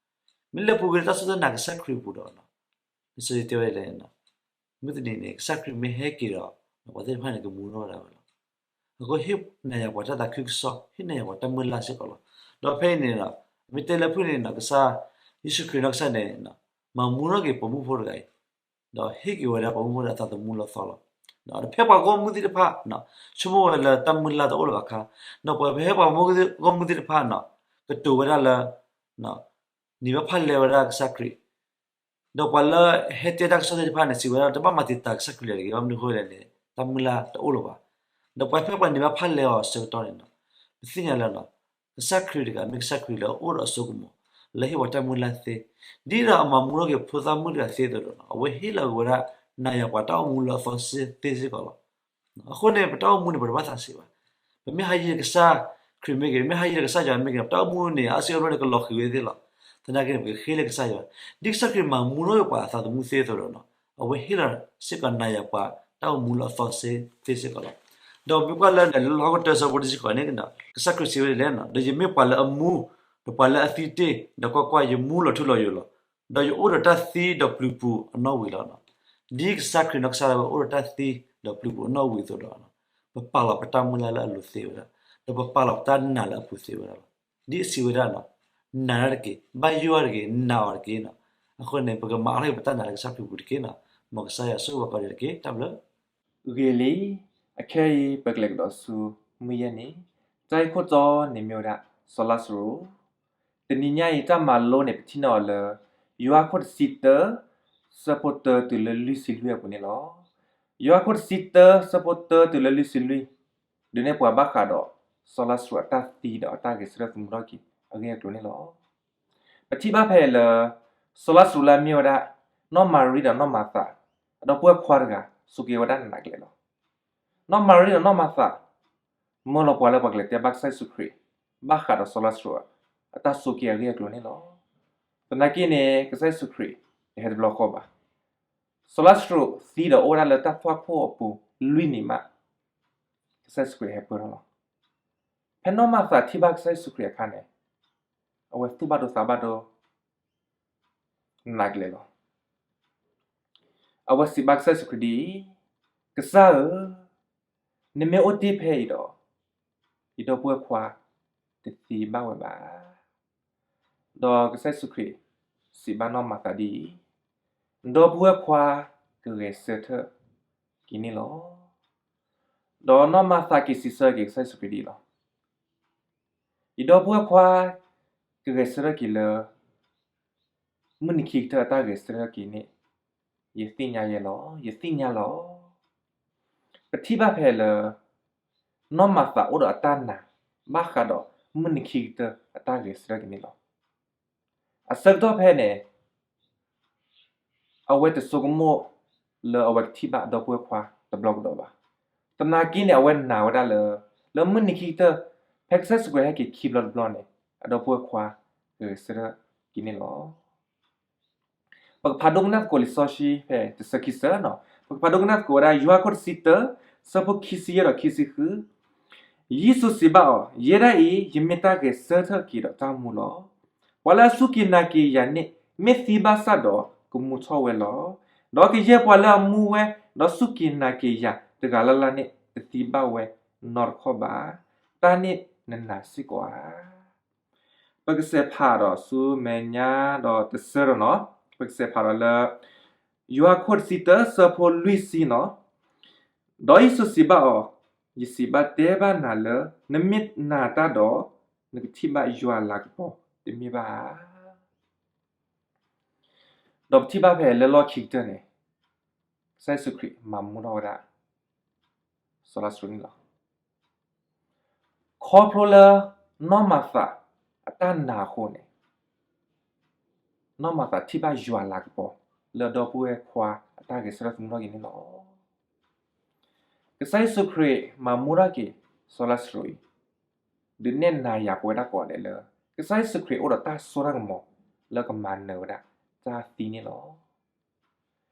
မ့ၢ်လဲၤပူၤကွံာ်လၢတၢ်စူၢ်တၢ်နာ်ကစၢ်ခရံာ်အပူၤဒီး လံာ်စီဆှံတဲဝဲဒ်လဲၣ်, မုၢ်တနံၤန့ၣ် ကစၢ်ခရံာ်မ့ၢ်ဟဲက့ၤဒီး ပှၤသ့ၣ်တဖၣ်န့ၣ်ကမူထီၣ်ဝဲဒၣ်ဝဲလီၤ. အဃိဟ့ၣ်နၤယၤပှၤတၢ်သးခုကစီၣ်, ဟ့ၣ်နၤယၤပှၤတၢ်မုၢ်လၢ်စ့ၢ်ကီးလီၤ. ဒီးဖဲအံၤန့ၣ် မ့ၢ်တဲလၢဖုၣ်န့ၣ် ကစၢ်ယ့ၣ်ၡူးခရံာ်နီၢ်ကစၢ်န့ၣ် မၤမူထီၣ်က့ၤပိာ်မုၣ်ဖိတဂၤအံၤ, ဒီးဟ့ၣ်က့ၤဝဲဒၣ်ပိာ်မုၣ်ဖိဒီးအသးသမူလီၤသီလီၤ. ဒီးဖဲပှၤဂီၢ်မုၢ်သ့ၣ်တဖၣ် ဆိကမိၣ်ဝဲလၢတၢ်မုၢ်လၢ်တအိၣ်လၢၤဘၣ်အခါ, ဒီးပှၤဖဲပှၤဂီၢ်မုၢ်သ့ၣ်တဖၣ် ကတိၤဝဲဒၣ်လၢ နံၤဘၣ်ဖၣ်လဲဝဲဒၣ်ကစၢ်ခရံာ်, ဒီးပှၤလၢဟဲတဲတၢ်ကစီၣ်သ့ၣ်တဖၣ်န့ၣ် စံးဝဲဒၣ် တဘၣ်မၤတံာ်တာ်ကစၢ်ခရံာ်လၢၤတဂ့ၤ, ဘၣ်မနုၤအဃိလဲၣ်န့ၣ် တၢ်မုၢ်လၢ်တအိၣ်လၢၤဘၣ်. ဒီးပှၤဖဲပှၤနံၤဘၣ်ဖၣ်လဲအီၤအဆၢကတီၢ်န့ၣ် ပသ့ၣ်ညါလၢ ကစၢ်ခရံာ်တဂၤမ့ၢ်ကစၢ်ခရံာ်လၢအအိၣ်ဒီးအစိကမီၤ လၢဟ့ၣ်ပှၤတၢ်မုၢ်လၢ်သ့, ဒ်သိးအမၤမူထီၣ်က့ၤဖိသၣ်မုၣ်တဂၤသ့အသိးဒီး အဝဲဟ့ၣ်လီၤက့ၤဝဲဒၣ် နၤယၤပှၤတၢ်အိၣ်မူလၢအသီသ့စ့ၢ်ကီးလီၤ. အဃိန့ၣ် ပတၢ်အိၣ်မူန့ၣ် ပတဘၣ်သးဆံးဘၣ်. ပမ့ၢ်ဟးယံၤဒီးကစၢ်ခရံာ်မ့ၢ်ဂ့ၤ, မ့ၢ်ဟးယံၤဒီးကစၢ်ယွၤမ့ၢ်ဂ့ၤ, ပတၢ်အိၣ်မူန့ၣ် အါစုအါဘျီန့ၣ် ကလီၤဃံၤဝဲသ့လီၤ. သနာ်က့န့ၣ် ပကဃ့လၢကစၢ်ယွၤ, ဒ်ကစၢ်ခရံာ်မၤမူထီၣ်က့ၤပှၤအသးသမူသ့အသိးဒီး အဝဲဟ့ၣ်လီၤစ့ၢ်ကီးနၤယၤပှၤတၢ်အိၣ်မူလၢအသီသ့စ့ၢ်ကီးလီၤ. ဒီးမ့ၢ်ကွၢ်လၢလီၣ်ဖျါတၢ ဆၢဖိတဆံဃိးန့ၣ် ကစၢ်ခရံာ်စံးဝဲဒ်လဲၣ်, ဒီးယမ့ၢ်ပှၤလၢအမူ, ဒီးပှၤလၢအသံတ့ၢ်, ဒီးကွၢ်ကွၢ်, ယမူလီၤထူလီၤယိာ်လီၤ. ဒီးယအိၣ်ဒီးတၢ်သံဒီးပျုၤပူၤအနီၣ်ဝံၤလီၤ. ဒ်ကစၢ်ခရံာ်နီၢ်ကစၢ်ဒၣ်ဝဲအိၣ်ဒီးတၢ်သံဒီးပျုၤပူၤအနီၣ်ဝံၤအသိးဒီး ပပာ်လီၤပတၢ်မုၢ်လၢ်လၢအလိၤသ့ဝဲဒၣ်, ဒီးပပာ်လီၤပတၢ်နာ်လၢအပူၤသ့ဝဲဒၣ်လီၤ. ဒ်အစံးဝဲဒၣ်, နာ်တၢ်တက့ၢ်, ဘၣ်ယိၣ်တၢ်တက့ၢ်, နာ်အီၤတက့ၢ်. အဃိန့ၣ် ပကမၤအါထီၣ်က့ၤပတၢ်နာ်လၢကစၢ်ခရံာ်ပူၤတက့ၢ်. မ်ကစၢ်ယွၤဆိၣ်ဂ့ၤပှၤကိးဂၤဒဲးတက့ၢ်. တၢ်ဘျုး ဂ့ၤလံ, အခဲအံၤ ပကလဲၤကဒီးဆူမုၢ်ယဲၢ်နံၤ, တၢ်ဂ့ၢ်ခိၣ်တီန့ၣ်မ့ၢ်ဝဲဒၣ် စီၤလါစရူး, တနံၤညါအံၤ တၢ်မၤလိန့ၣ် ပထံၣ်န့ၢ်အီၤလၢ ယိၤဟၣ်ခိၣ်တဆံတၢ, ဆၢဖိတၢတုၤလၢလွံၢ်ဆံလွံၢ်အပူၤန့ၣ်လီၤ. ယိၤဟၣ်ခိၣ်တဆံတၢ ဆၢဖိတၢတုၤလၢလွံၢ်ဆံလွံၢ်, ဒုးနဲၣ်ပှၤဘၣ်ဃးဒီး စီၤလါစရူးအတၢ်သံဒီးအတၢ်ဂဲၤဆၢထၢၣ်သမူထီၣ်က့ၤအဂ့ၢ်အကျိၤန့ၣ်လီၤ. ပထံၣ်ဘၣ်ဖဲအံၤလၢ စီၤလါစရူးလၢအမ့ၢ်ဝဲဒၣ် နီၢ်မၤရံဒီးနီၢ်မၤသး အဒီပုၢ်ဝဲၢ်ခွါတဂၤ ဆိးက့ဝဲဒၣ်နးနးကလဲာ်လီၤ. နီၢ်မၤရံဒီးနီၢ်မၤသး မၢလီၤပှၤလၢပှၤကလဲၤတဲဘၣ်ကစၢ်ယ့ၣ်ၡူးခရံာ် ဘၣ်ဃးဒီးစီၤလါစရူး အတၢ်ဆိးက့အဂ့ၢ်အကျိၤန့ၣ်လီၤ. သနာ်က့န့ၣ် ကစၢ်ယ့ၣ်ၡူးခရံာ် တဟဲတဘျီဃီဘၣ်. စီၤလါစရူးသံဒီးအိၣ်ဝဲဒၣ်လၢတၢ်သွၣ်ခိၣ်အပူၤလွံၢ်နံၤမး ကစၢ်ယ့ၣ်ၡူးခရံာ်ဟဲပၢၢ်ထီၣ်လီၤ. ဖဲနီၢ်မၤသးထံၣ်ဘၣ်ကစၢ်ယ့ၣ်ၡူးခရံာ်အခါန့ၣ် အဝဲသူၣ်ဘၣ်ဒိသးဘၣ်ဒိ နးနးကလဲာ်လီၤ. အဝဲစံးဘၣ်ကစၢ်ယ့ၣ်ၡူးခရံာ်ဒ်အံၤ, ကစၢ်ဧၢ, နမ့ၢ်အိၣ်တ့ၢ်ဖဲအံၤဒီး ယဒီပုၢ်ဝဲၢ်ခွါတသံဘၣ်ဝဲဘၣ်. ဒီးကစၢ်ယ့ၣ်ၡူးခရံာ်စံးဘၣ်နီၢ်မၤသးဒ်အံၤ, နဒီပုၢ်ဝဲၢ်ခွါကဂဲၤဆၢထၢၣ်က့ၤန့ၣ်လီၤ. ဒီးနီၢ်မၤသးက့ၤစံးဆၢက့ၤကစၢ်ယ့ၣ်ၡူးခရံာ်ဒ်အံၤလီၤ. ယဒီပုၢ်ဝဲၢ်ခွါ ကဂဲၤဆၢထၢၣ်က့ၤလၢ မုၢ်နံၤခံကတၢၢ်အတၢ်ဂဲၤဆၢထၢၣ်က့ၤန့ၣ် ယသ့ၣ်ညါယဲလီၤ, ယသ့ၣ်ညါလီၤ. ပထံၣ်ဘၣ်ဖဲလၢ နီၢ်မၤသးအိၣ်ဒီးအတၢ်နာ် ဘၣ်ဃးဒီးမုၢ်နံၤခံကတၢၢ်အတၢ်ဂဲၤဆၢထၢၣ်က့ၤန့ၣ်လီၤ. အဆၢကတီၢ်ဖဲန့ၣ် အဝဲတဆိကမိၣ်လၢအဝဲကထံၣ်ဘၣ်အဒီပုၢ်ဝဲၢ်ခွါတဘျီကဒီးဘၣ်. သနာ်က့န့ၣ် အဝဲနာ်ဝဲဒၣ်လၢ လၢမုၢ်နံၤခံကတၢၢ် ဖဲကစၢ်ယ့ၣ်ၡူးခရံာ်ဟဲက့ၤခံဘျီတဘျီန့ၣ် အဒီပုၢ်ဝဲၢ်ခွါကဂဲၤဆၢထၢၣ်က့ၤန့ၣ်လီၤ. ပကဖးဒိကနၣ်သကိးလံာ်စီဆှံဖဲတဆၢခံဆၢ, ပကဖးဒိကနၣ်သကိးဝဲဒၣ် ယိၤဟၣ်ခိၣ်တဆံတၢ ဆၢဖိခံဆံယဲၢ်ဒီးခံဆံဃု, ယ့ၣ်ၡူးစံးဘၣ်အီၤ, ယဲဒၣ်အံၤ ယမ့ၢ်တၢ်ဂဲၤဆၢထၢၣ်က့ၤဒီးတၢ်မူလီၤ. ပှၤလၢအစူၢ်က့ၤနာ်က့ၤယၤန့ၣ် မ့ၢ်သံဘၣ်ဆၣ်ဒီးကမူထီၣ်ဝဲလီၤ. ဒီးကယဲၢ်ပှၤလၢအမူဝဲ ဒီးစူၢ်က့ၤနာ်က့ၤယၤတဂၤလၢ်လၢ်န့ၣ် တသံဘၣ်ဝဲနီတခီၣ်ဘၣ်. တၢ်န့ၣ်နနာ်စ့ၢ်ကီးဧါ. ပကစးဖးဒီးဆူမဲာ်ညါဒီးတဆၢဒီးနီၤ, ပကစးဖးဒီးလၢ ယိၤဟၣ်ခိၣ်တဆံတၢ ဆၢဖိလွံၢ်ဆံနီၤ, ဒီးယ့ၣ်ၡူးစံးဘၣ်အီၤ, ယစံးဘၣ်တဲဘၣ်နၤလၢ နမ့ၢ်နာ်တၢ်ဒီး နကထံၣ်ဘၣ်ယွၤလၤကပီၤတမ့ၢ်ဘၣ်ဧါ. ဒီးပထံၣ်ဘၣ်ဖဲလၢလီၢ်ခံကတၢၢ်န့ၣ် ကစၢ်ယ့ၣ်ၡူးခရံာ်မၤမူထီၣ်ဝဲဒၣ် စီၤလါစရူးန့ၣ်လီၤ. ခီဖျိလၢ နီၢ်မၤသးအတၢ်နာ်အဃိန့ၣ် နီၢ်မၤသးထံၣ်ဘၣ်ယွၤလၤကပီၤ လၢအဒီပုၢ်ဝဲၢ်ခွါအတၢ်ဂဲၤဆၢထၢၣ်သမူထီၣ်က့ၤန့ၣ်လီၤ. ကစၢ်ယ့ၣ်ၡူးခရံာ်မၤမူထီၣ်က့ၤ စီၤလါစရူးအံၤ ဒုးနဲၣ်နၤယၤပဝဲဒၣ်ကိးဂၤဒဲးလၢ ကစၢ်ယ့ၣ်ၡူးခရံာ်အိၣ်ဒီးတၢ်စိတၢ်ကမီၤလၢကမၤနၢၤဝဲဒၣ် တၢ်သံန့ၣ်လီၤ.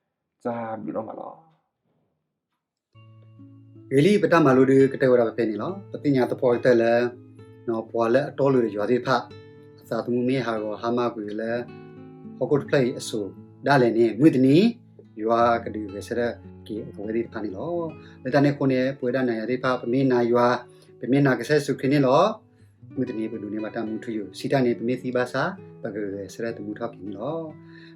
တၢ်ဘျုးဒိၣ်မးလီၤ. ဂ့ၤလံ ပတၢ်မၤလိဒုးကတၢၢ်ဝဲဒၣ်ဖဲဖဲန့ၣ်လီၤ. ပသ့ၣ်ညါသပှၢ်ကတၢၢ်လၢ ပှၤလၢအတီအလိၤဒီးယွၤသ့ၣ်တဖၣ် အသးသမူမ့ၢ်ဟးဂီၤဟါမၢ်ကွံာ်လၢ ဟီၣ်ခိၣ်တဖျၢၣ်အံၤအစိၤဒၣ်လဲာ်န့ၣ် မုၢ်တနံၤ ယွၤကဒုးဂဲၤဆၢထၢၣ်က့ၤအဝဲသ့ၣ်တဖၣ်န့ၣ်လီၤ. လၢတၢ်န့ၣ်အဃိန့ၣ် ပဝဲဒၣ်နၤယၤသ့ၣ်တဖၣ် ပမ့ၢ်နာ်ယွၤ ပမ့ၢ်နာ်ကစၢ်ယ့ၣ်ၡူးခရံာ်န့ၣ်လီၤ. မုၢ်တနံၤပဒိးန့ၢ်ဘၣ်တၢ်မူထူယိာ် စံးတၢ်န့ၣ် ပမ့ၢ်သံဘၣ်ဆၣ် ပကဂဲၤဆၢထၢၣ်သမူထီၣ်က့ၤန့ၣ်လီၤ.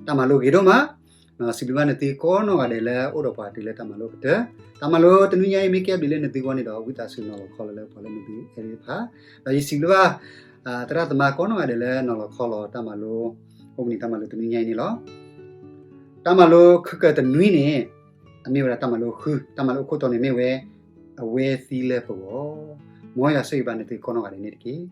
တၢ်မၤလိဂ့ၤဒိၣ်မး စံးဘျုးဘၣ်နသုကိးနီၢ်ဂၤဒဲးလၢအိၣ်ဒီးပှၤတုၤလၢတၢ်မၤလိကတၢၢ်, တၢ်မၤလိတနွံညါအံၤမ့ၢ်ကဲဘျုးလၢနသုဂီၢ်န့ၣ်ဒီး ဝံသးစူၤနီၤလီၤခီလီၤလၢပှၤလၢနသုအဲၣ်သ့ၣ်တဖၣ်, ဒီးယစံးဘျုးဘၣ် သရၣ်သမါကိးနီၢ်ဂၤဒဲးလၢနီၤလီၤခီလီၤတၢ်မၤလိ အိၣ်ဘှံးနံၤတၢ်မၤလိတနွံညါအံၤန့ၣ်လီၤ. တၢ်မၤလိခဲကတနွံန့ၣ် အမ့ၢ်ဝဲဒၣ်တၢ်မၤလိဃု, တၢ်မၤလိအခိၣ်တီန့ၣ်မ့ၢ်ဝဲ အဝဲသံလၢပဂီၢ်, မ်ယွၤဆိၣ်ဂ့ၤဘၣ်နသုကိးနီၢ်ဂၤဒဲးန့ၣ်တက့ၢ်.